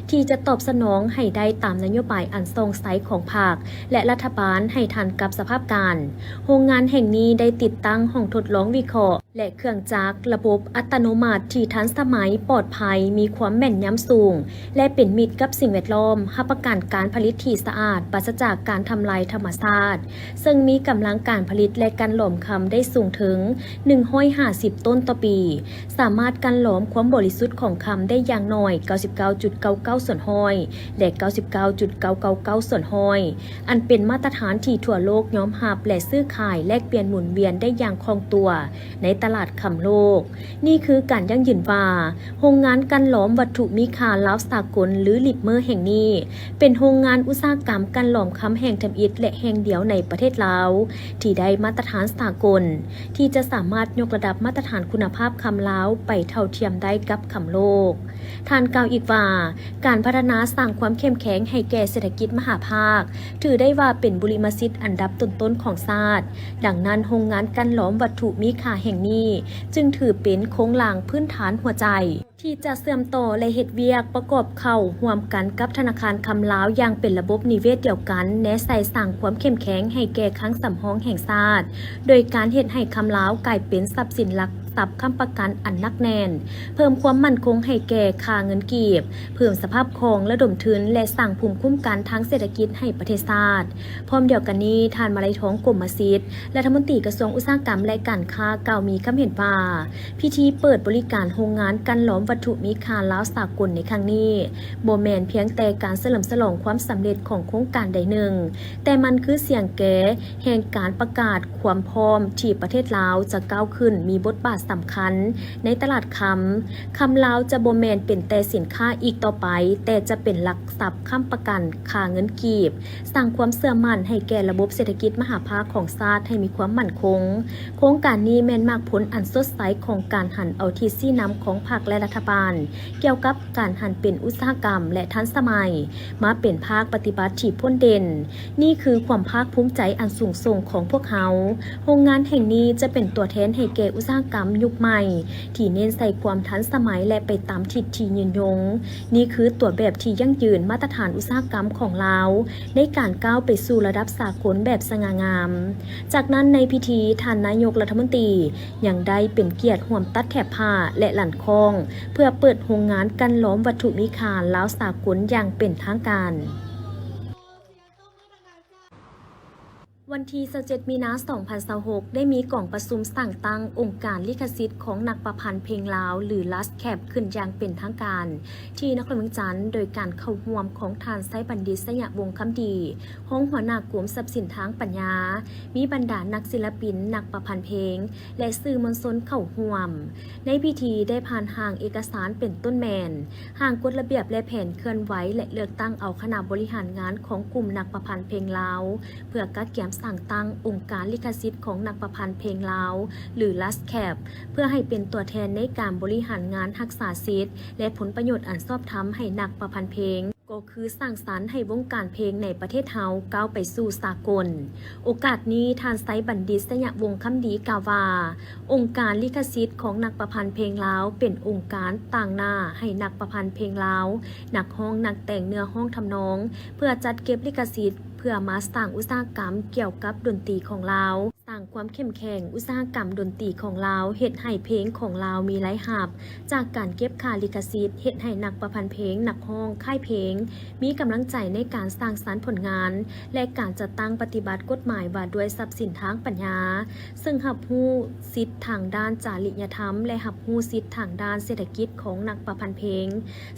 ທີ່ຈະຕອບສະໜອງໃຫ້ໄດ້ຕາມນະໂຍບາຍອັນສ່ອງໃສຂອງພັກ ແລະ ລັດຖະບານໃຫ້ທັນກັບສະພາບການ. ໂຮງງານແຫ່ງນີ້ໄດ້ຕິດຕັ້ງຫ້ອງທົດລອງວິເຄາະ ແລະ ເຄື່ອງຈັກລະບົບອັດຕະໂນມັດທີ່ທັນສະໄໝ, ປອດໄພ, ມີຄວາມແມ່ນຍຳສູງ ແລະ ເປັນມິດກັບສິ່ງແວດລ້ອມ, ຮັບປະກັນການຜະລິດທີ່ສະອາດ, ປາສະຈາກການທຳລາຍທຳມະຊາດ, ເຊິ່ງມີກຳລັງການ ຜະລິດ ແລະ ກັ່ນຫຼອມຄຳໄດ້ສູງເຖິງໜຶ່ງຮ້ອຍຫ້າສິບໂຕນຕໍ່ປີ, ສາມາດກັ່ນຫຼອມຄວາມບໍລິສຸດຂອງຄຳໄດ້ຢ່າງໜ້ອຍເກົ້າສິບເກົ້າຈຸດເກົ້າເກົ້າສ່ວນຮ້ອຍ ແລະ ເກົ້າສິບເກົ້າຈຸດເກົ້າເກົ້າເກົ້າສ່ວນຮ້ອຍ ອັນເປັນມາດຕະຖານທີ່ທົ່ວໂລກຍອມຮັບ ແລະ ຊື້ຂາຍແລກປ່ຽນໝູນວຽນໄດ້ຢ່າງຄ່ອງຕົວໃນຕະຫຼາດຄຳໂລກ. ນີ້ຄືການຢັ້ງຢືນວ່າ ໂຮງງານກັ່ນຫຼອມວັດຖຸມີຄ່າລາວສາກົນ ຫຼື ລິບເມີ ແຫ່ງນີ້ ເປັນໂຮງງານອຸດສາຫະກຳກັ່ນຫຼອມຄຳແຫ່ງທຳອິດ ແລະ ແຫ່ງດຽວໃນປະເທດລາວ ທີ່ໄດ້ມາດຕະຖານສາກົນ ທີ່ຈະສາມາດຍົກລະດັບມາດຕະຖານຄຸນນະພາບຄຳລາວໄປເທົ່າທຽມໄດ້ກັບຄຳໂລກ. ທ່ານກ່າວອີກວ່າ ການພັດທະນາສ້າງຄວາມເຂັ້ມແຂງໃຫ້ແກ່ເສດຖະກິດມະຫາພາກ ຖືໄດ້ວ່າເປັນບຸລິມະສິດອັນດັບຕົ້ນໆຂອງຊາດ. ດັ່ງນັ້ນ, ໂຮງງານກັ່ນຫຼອມວັດຖຸມີຄ່າແຫ່ງນີ້ ຈຶ່ງຖືເປັນໂຄງລ່າງພື້ນຖານຫົວໃຈ ທີ່ຈະເຊື່ອມຕໍ່ ແລະ ເຮັດວຽກປະກອບເຂົ້າຮ່ວມກັນກັບທະນາຄານຄຳລາວຢ່າງເປັນລະບົບນິເວດດຽວກັນ, ແນໃສ່ສ້າງຄວາມເຂັ້ມແຂງໃຫ້ແກ່ຄັງສຳຮອງແຫ່ງຊາດ ໂດຍການເຮັດໃຫ້ຄຳລາວກາຍເປັນຊັບສິນຫຼັກ ຊັບຄ້ຳປະກັນອັນໜັກແໜ້ນ, ເພີ່ມຄວາມໝັ້ນຄົງໃຫ້ແກ່ຄ່າເງິນກີບ, ເພີ່ມສະພາບຄ່ອງລະດົມທຶນ ແລະ ສ້າງພູມຄຸ້ມກັນທາງເສດຖະກິດໃຫ້ປະເທດຊາດ. ພ້ອມດຽວກັນນີ້, ທ່ານ ມາໄລທອງ ກົມມະສິດ, ລັດຖະມົນຕີກະຊວງອຸດສາຫະກຳ ແລະ ການຄ້າ ກ່າວມີຄຳເຫັນວ່າ ພິທີເປີດບໍລິການໂຮງງານກັ່ນຫຼອມວັດຖຸມີຄ່າລາວສາກົນໃນຄັ້ງນີ້ ບໍ່ແມ່ນພຽງແຕ່ການສະເຫຼີມສະຫຼອງຄວາມສຳເລັດຂອງໂຄງການໃດໜຶ່ງ, ແຕ່ມັນຄືສຽງແກແຫ່ງການປະກາດຄວາມພ້ອມທີ່ປະເທດລາວຈະກ້າວຂຶ້ນມີບົດບາດສຳຄັນໃນຕະຫຼາດຄຳ. ຄຳລາວຈະບໍ່ແມ່ນເປັນແຕ່ສິນຄ້າອີກຕໍ່ໄປ, ແຕ່ຈະເປັນຫຼັກຊັບຄ້ຳປະກັນຄ່າເງິນກີບ, ສ້າງຄວາມເຊື່ອໝັ້ນໃຫ້ແກ່ລະບົບເສດຖະກິດມະຫາພາກຂອງຊາດໃຫ້ມີຄວາມໝັ້ນຄົງ. ໂຄງການນີ້ແມ່ນໝາກຜົນອັນສົດໃສຂອງການຫັນເອົາທິດຊີ້ນຳຂອງພັກ ແລະ ລັດຖະບານ ກ່ຽວກັບການຫັນເປັນອຸດສາຫະກຳ ແລະ ທັນສະໄໝ, ມາເປັນພາກປະຕິບັດທີ່ພົ້ນເດັ່ນ. ນີ້ຄືຄວາມພາກພູມໃຈອັນສູງສົ່ງຂອງພວກເຮົາ. ໂຮງງານແຫ່ງນີ້ຈະເປັນຕົວແທນໃຫ້ແກ່ອຸດສາຫະກຳຍຸກໃໝ່ ທີ່ເນັ້ນໃສ່ຄວາມທັນສະໄໝ ແລະ ໄປຕາມທິດທີ່ຍືນຍົງ. ນີ້ຄືຕົວແບບທີ່ຢັ້ງຢືນ, ມາດຕະຖານອຸດສາຫະກຳຂອງລາວ ໃນການກ້າວໄປສູ່ລະດັບສາກົນແບບສະຫງ່າງາມ. ຈາກນັ້ນໃນພິທີ, ທ່ານນາຍົກລັດຖະມົນຕີຍັງໄດ້ເປັນກຽດຮ່ວມຕັດແຖບຜ້າ ແລະ ລັ່ນຄ້ອງ ເພື່ອເປີດໂຮງງານກັ່ນຫຼອມວັດຖຸມີຄ່າລາວສາກົນຢ່າງເປັນທາງການ. ວັນທີຊາວເຈັດ ມີນາ ສອງພັນຊາວຫົກ ໄດ້ມີກອງປະຊຸມສ້າງຕັ້ງອົງການລິຂະສິດຂອງນັກປະພັນເພງລາວ ຫຼື ລັດແຄັບ ຂຶ້ນຢ່າງເປັນທາງການ ທີ່ນະຄອນຫຼວງວຽງຈັນ ໂດຍການເຂົ້າຮ່ວມຂອງທ່ານ ໄຊບັນດິດ ໄຊຍະວົງຄຳດີ ຮອງຫົວໜ້າກົມຊັບສິນທາງປັນຍາ, ມີບັນດານັກສິລະປິນ, ນັກປະພັນເພງ ແລະ ສື່ມວນຊົນເຂົ້າຮ່ວມ. ໃນພິທີໄດ້ຜ່ານຮ່າງເອກະສານເປັນຕົ້ນແມ່ນ ຮ່າງກົດລະບຽບ ແລະ ແຜນເຄື່ອນໄຫວ ແລະ ເລືອກຕັ້ງເອົາຄະນະບໍລິຫານງານຂອງກຸ່ມນັກປະພັນເພງລາວ ເພື່ອກະກຽມສ້າງຕັ້ງອົງການລິຂະສິດຂອງນັກປະພັນເພງລາວ ຫຼື ລັດແຄັບ ເພື່ອໃຫ້ເປັນຕົວແທນໃນການບໍລິຫານງານຮັກສາສິດ ແລະ ຜົນປະໂຫຍດອັນຊອບທຳໃຫ້ນັກປະພັນເພງ ກໍຄືສ້າງສັນໃຫ້ວົງການເພງໃນປະເທດເຮົາກ້າວໄປສູ່ສາກົນ. ໂອກາດນີ້, ທ່ານ ໄຊບັນດິດ ໄຊຍະວົງຄຳດີ ກ່າວວ່າ ອົງການລິຂະສິດຂອງນັກປະພັນເພງລາວ ເປັນອົງການຕາງໜ້າໃຫ້ນັກປະພັນເພງລາວ, ນັກຮ້ອງ, ນັກແຕ່ງເນື້ອຮ້ອງທຳນອງ ເພື່ອຈັດເກັບລິຂະສິດ ເພື່ອມາສ້າງອຸດສາຫະກຳກ່ຽວກັບດົນຕີຂອງລາວ. ສ້າງຄວາມເຂັ້ມແຂງອຸດສາຫະກຳດົນຕີຂອງລາວ, ເຮັດໃຫ້ເພງຂອງລາວມີລາຍຮັບຈາກການເກັບຄ່າລິຂະສິດ, ເຮັດໃຫ້ນັກປະພັນເພງ, ນັກຮ້ອງ, ຄ້າຍເພງ ມີກຳລັງໃຈໃນການສ້າງສັນຜົນງານ ແລະ ການຈັດຕັ້ງປະຕິບັດກົດໝາຍວ່າດ້ວຍຊັບສິນທາງປັນຍາ, ເຊິ່ງຮັບຮູ້ສິດທາງດ້ານຈະລິຍະທຳ ແລະ ຮັບຮູ້ສິດທາງດ້ານເສດຖະກິດຂອງນັກປະພັນເພງ.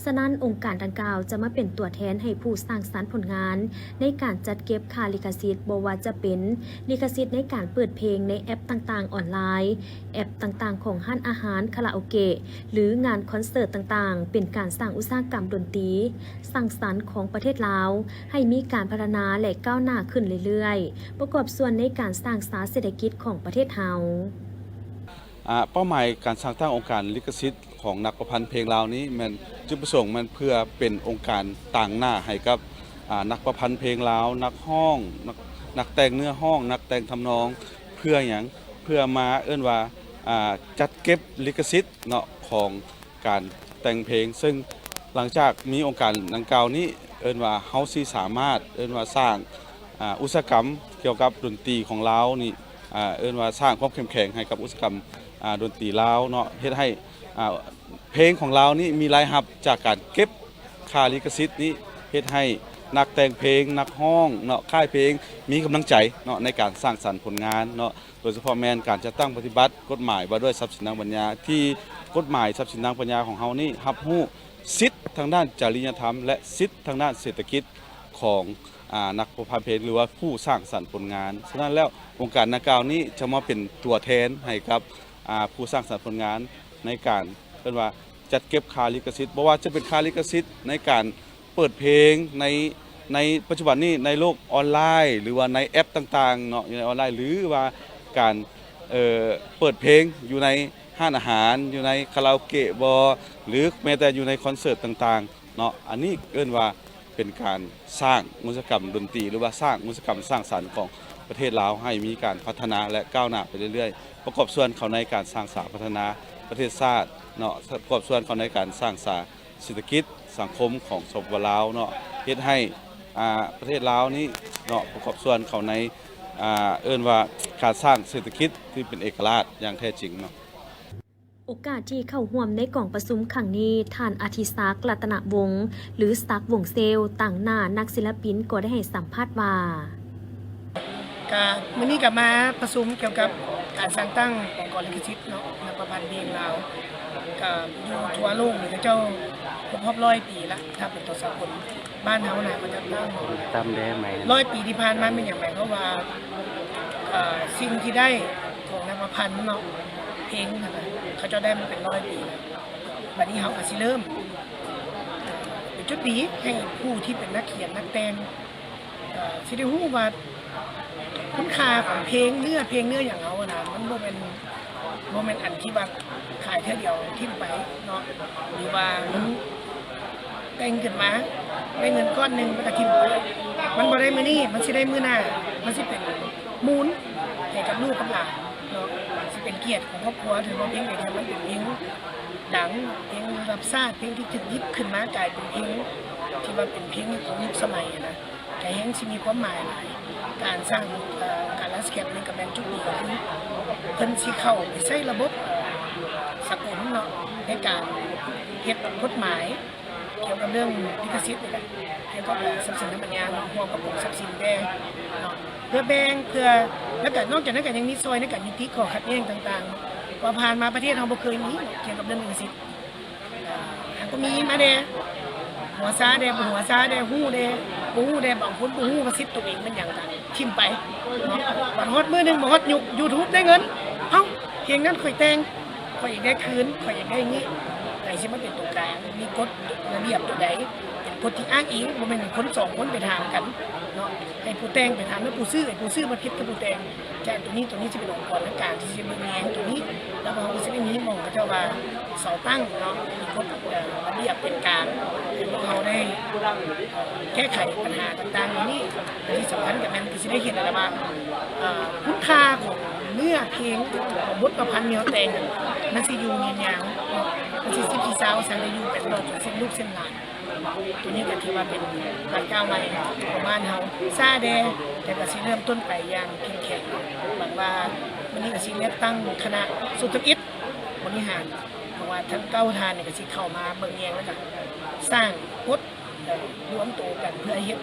ສະນັ້ນ, ອົງການດັ່ງກ່າວຈະມາເປັນຕົວແທນໃຫ້ຜູ້ສ້າງສັນຜົນງານ ໃນການຈັດເກັບຄ່າລິຂະສິດ, ບໍ່ວ່າຈະເປັນລິຂະສິດໃນການເປີດເພງໃນແອັບຕ່າງໆອອນລາຍ, ແອັບຕ່າງໆຂອງຮ້ານອາຫານ, ຄາຣາໂອເກະ ຫຼື ງານຄອນເສີດຕ່າງໆ, ເປັນການສ້າງອຸດສາຫະກຳດົນຕີສ້າງສັນຂອງປະເທດລາວ ໃຫ້ມີການພັດທະນາ ແລະ ກ້າວໜ້າຂຶ້ນເລື້ອຍໆ, ປະກອບສ່ວນໃນການສ້າງສາເສດຖະກິດຂອງປະເທດເຮົາ. ອາ, ເປົ້າໝາຍການສ້າງຕັ້ງອົງການລິຂະສິດຂອງນັກປະພັນເພງລາວນີ້ ແມ່ນຈຸດປະສົງແມ່ນເພື່ອເປັນອົງການຕາງໜ້າໃຫ້ກັບ, ອາ, ນັກປະພັນເພງລາວ, ນັກຮ້ອງ, ນັກ, ນັກແຕ່ງເນື້ອຮ້ອງ, ນັກແຕ່ງທຳນອງ. ເພື່ອຫຍັງ? ເພື່ອມາເອີ້ນວ່າ, ອາ, ຈັດເກັບລິຂະສິດເນາະ ຂອງການແຕ່ງເພງ. ເຊິ່ງຫຼັງຈາກມີອົງການດັ່ງກ່າວນີ້, ເອີ້ນວ່າເຮົາຊິສາມາດ, ເອີ້ນວ່າສ້າງ, ອາ, ອຸດສາຫະກຳກ່ຽວກັບດົນຕີຂອງລາວນີ້, ອາ, ເອີ້ນວ່າສ້າງຄວາມເຂັ້ມແຂງໃຫ້ກັບອຸດສາຫະກຳ, ອາ, ດົນຕີລາວເນາະ, ເຮັດໃຫ້, ອາ, ເພງຂອງລາວນີ້ມີລາຍຮັບຈາກການເກັບຄ່າລິຂະສິດນີ້, ເຮັດໃຫ້ ນັກແຕ່ງເພງ, ນັກຮ້ອງເນາະ, ຄ້າຍເພງ ມີກຳລັງໃຈເນາະ ໃນການສ້າງສັນຜົນງານເນາະ, ໂດຍສະເພາະແມ່ນການຈັດຕັ້ງປະຕິບັດກົດໝາຍວ່າດ້ວຍຊັບສິນທາງປັນຍາ ທີ່ກົດໝາຍຊັບສິນທາງປັນຍາຂອງເຮົານີ້ ຮັບຮູ້ສິດທາງດ້ານຈະລິຍະທຳ ແລະ ສິດທາງດ້ານເສດຖະກິດຂອງ ອາ ນັກປະພັນເພງ ຫຼືວ່າຜູ້ສ້າງສັນຜົນງານ. ສະນັ້ນແລ້ວ ອົງການດັ່ງກ່າວນີ້ຈະມາເປັນຕົວແທນໃຫ້ກັບ ອາ ຜູ້ສ້າງສັນຜົນງານ ໃນການ ເອີ້ນວ່າ ຈັດເກັບຄ່າລິຂະສິດ, ບໍ່ວ່າຈະເປັນຄ່າລິຂະສິດໃນການເປີດເພງໃນ ໃນປັດຈຸບັນນີ້ໃນໂລກອອນລາຍ ຫຼືວ່າໃນແອັບຕ່າງໆເນາະ ຢູ່ໃນອອນລາຍ ຫຼືວ່າການ ເອີ ເປີດເພງຢູ່ໃນຮ້ານອາຫານ ຢູ່ໃນຄາຣາໂອເກະບໍ ຫຼືແມ້ແຕ່ຢູ່ໃນຄອນເສີດຕ່າງໆເນາະ. ອັນນີ້ເອີ້ນວ່າເປັນການສ້າງອຸດສາຫະກຳດົນຕີ ຫຼືວ່າສ້າງອຸດສາຫະກຳສ້າງສັນຂອງປະເທດລາວ ໃຫ້ມີການພັດທະນາ ແລະ ກ້າວໜ້າໄປເລື້ອຍໆ, ປະກອບສ່ວນເຂົ້າໃນການສ້າງສາພັດທະນາປະເທດຊາດເນາະ, ປະກອບສ່ວນເຂົ້າໃນການສ້າງສາ ເສດຖະກິດສັງຄົມຂອງ ສປປ ລາວເນາະ, ເຮັດໃຫ້ ອາ ປະເທດລາວນີ້ເນາະ ປະກອບສ່ວນເຂົ້າໃນ ອາ ເອີ້ນວ່າການສ້າງເສດຖະກິດທີ່ເປັນເອກະລາດຢ່າງແທ້ຈິງເນາະ. ໂອກາດທີ່ເຂົ້າຮ່ວມໃນກອງປະຊຸມຄັ້ງນີ້, ທ່ານ ອະທິສັກ ລັດຕະນະວົງ ຫຼື ສັກ ວົງເຊວ, ຕາງໜ້ານັກສິລະປິນກໍໄດ້ໃຫ້ສຳພາດວ່າ ກະ ມື້ນີ້ກະມາປະຊຸມກ່ຽວກັບການສ້າງຕັ້ງອົງກອນລິຂະສິດເນາະ ນັກປະພັນເພງລາວ ກະຢູ່ທົ່ວໂລກນີ້ເຂົາເຈົ້າຄົບຮອບຮ້ອຍປີລະ ຖ້າເປັນຕົວສາກົນ. ບ້ານເຮົານະເຂົາເຈົ້າຕັ້ງ ຕາມແດໃໝ່ ຮ້ອຍປີທີ່ຜ່ານມາແມ່ນຫຍັງ? ໝາຍຄວາມວ່າ ເອີ ສິ່ງທີ່ໄດ້ຂອງນັກປະພັນເນາະ ເພງຫັ້ນນະ ເຂົາເຈົ້າໄດ້ມາເປັນຮ້ອຍປີລະ. ບັດນີ້ເຮົາກະຊິເລີ່ມ ເປັນຈຸດດີໃຫ້ຜູ້ທີ່ເປັນນັກຂຽນນັກແຕ່ງ ເອີ ຊິໄດ້ຮູ້ວ່າຄຸນຄ່າຂອງເພງ ເນື້ອເພງ ເນື້ອຫຍັງເຮົາຫັ້ນນະ ມັນບໍ່ແມ່ນ ບໍ່ແມ່ນອັນທີ່ວ່າຂາຍເທື່ອດຽວຖິ້ມໄປເນາະ ຫຼືວ່າມັນແຕ່ງຂຶ້ນມາໄດ້ເງິນກ້ອນໜຶ່ງແລ້ວກະຖິ້ມໄປ. ມັນບໍ່ໄດ້ມື້ນີ້ ມັນຊິໄດ້ມື້ໜ້າ ມັນຊິເປັນມູນໃຫ້ກັບລູກກັບຫຼານເນາະ ຊິເປັນກຽດຂອງຄອບຄົວ. ຖືວ່າເພງໃດທີ່ມັນເປັນເພງດັງ ເພງລະດັບຊາດ ເພງທີ່ຖືກຢິບຂຶ້ນມາກາຍເປັນເພງທີ່ວ່າເປັນເພງຂອງຍຸກສະໄໝຫັ້ນນະ ກະແຮ່ງຊິມີຄວາມໝາຍຫຼາຍ. ການສ້າງ ເອີ ການລານສະແຄບນີ້ກະແມ່ນຈຸດດີ ຄືເພິ່ນຊິເຂົ້າໄປໃຊ້ລະບົບ ເອີ ສາກົນເນາະ ໃນການເຮັດກົດໝາຍກ່ຽວກັບເລື່ອງລິຂະສິດນີ້ແຫຼະ ກ່ຽວກັບຊັບສິນທາງປັນຍາເນາະ ຮ່ວມກັບກົມຊັບສິນແດ່ເນາະ ເພື່ອແບ່ງ ເພື່ອ ແລ້ວກະນອກຈາກນັ້ນກະຍັງມີຊ່ອຍໃນການຍຸຕິຂໍ້ຂັດແຍ່ງຕ່າງໆ ວ່າຜ່ານມາປະເທດເຮົາບໍ່ເຄີຍມີກ່ຽວກັບເລື່ອງລິຂະສິດ. ອ່າ ຫາກໍມີມາແດ່ ຫົວຊາແດ່ ບໍ່ຫົວຊາແດ່ ຮູ້ແດ່ ບໍ່ຮູ້ແດ່ ບາງຄົນບໍ່ຮູ້ວ່າສິດຕົວເອງແມ່ນຫຍັງກະຖິ້ມໄປເນາະ. ບັດຮອດມື້ໜຶ່ງ ມາຮອດຍຸກ YouTube ໄດ້ເງິນ ເອົ້າ ເພງນັ້ນຂ້ອຍແຕ່ງ ຂ້ອຍຢາກໄດ້ຄືນ ຂ້ອຍຢາກໄດ້ນີ້ ໃຜຊິມາເປັນຕົວກາງ? ມີກົດລະບຽບຕົວໃດເປັນກົດທີ່ອ້າງອີງ? ບໍ່ແມ່ນຄົນສອງຄົນໄປຖາມກັນເນາະ ໃຫ້ຜູ້ແຕ່ງໄປຖາມນຳຜູ້ຊື້ ໃຫ້ຜູ້ຊື້ມາຜິດກັບຜູ້ແຕ່ງ. ຈາກຕົວນີ້ ຕົວນີ້ຊິເປັນອົງກອນທາງການທີ່ຊິເບິ່ງແຍງຕົວນີ້ ແລ້ວພວກເຮົາກໍຊິໄດ້ມີໝ່ອງເຂົາເຈົ້າວ່າເສົາຕັ້ງເນາະ ມີກົດ ເອີ ລະບຽບເປັນກາງ ໃຫ້ພວກເຮົາໄດ້ແກ້ໄຂບັນຫາຕ່າງໆເຫຼົ່ານີ້. ແລະທີ່ສຳຄັນກໍແມ່ນກໍຊິໄດ້ເຫັນແລ້ວວ່າ ເອີ ຄຸນຄ່າຂອງເນື້ອເພງ ຂອງບົດປະພັນແນວແຕ່ງ ມັນຊິຢູ່ຍືນຍາວເນາະ ມັນຊິສິບຊິຊາວ ຊິໄດ້ຢູ່ໄປຕະຫຼອດຈົນເຊັ່ນລູກເຊັ່ນຫຼານ. ຕົວນີ້ກໍຖືວ່າເປັນບາດກ້າວໃໝ່ຂອງບ້ານເຮົາ. ຊ້າແດ່ ແຕ່ກໍຊິເລີ່ມຕົ້ນໄປຢ່າງເຂັ້ມແຂງ. ຫວັງວ່າມື້ນີ້ກໍຊິເລືອກຕັ້ງຄະນະຊຸດທຳອິດບໍລິຫານ ເພາະວ່າທັງເກົ້າທ່ານນີ້ກໍຊິເຂົ້າມາເບິ່ງແຍງ ແລ້ວກໍສ້າງກົດ ເອີ ລວມໂຕກັນເພື່ອເຮັດ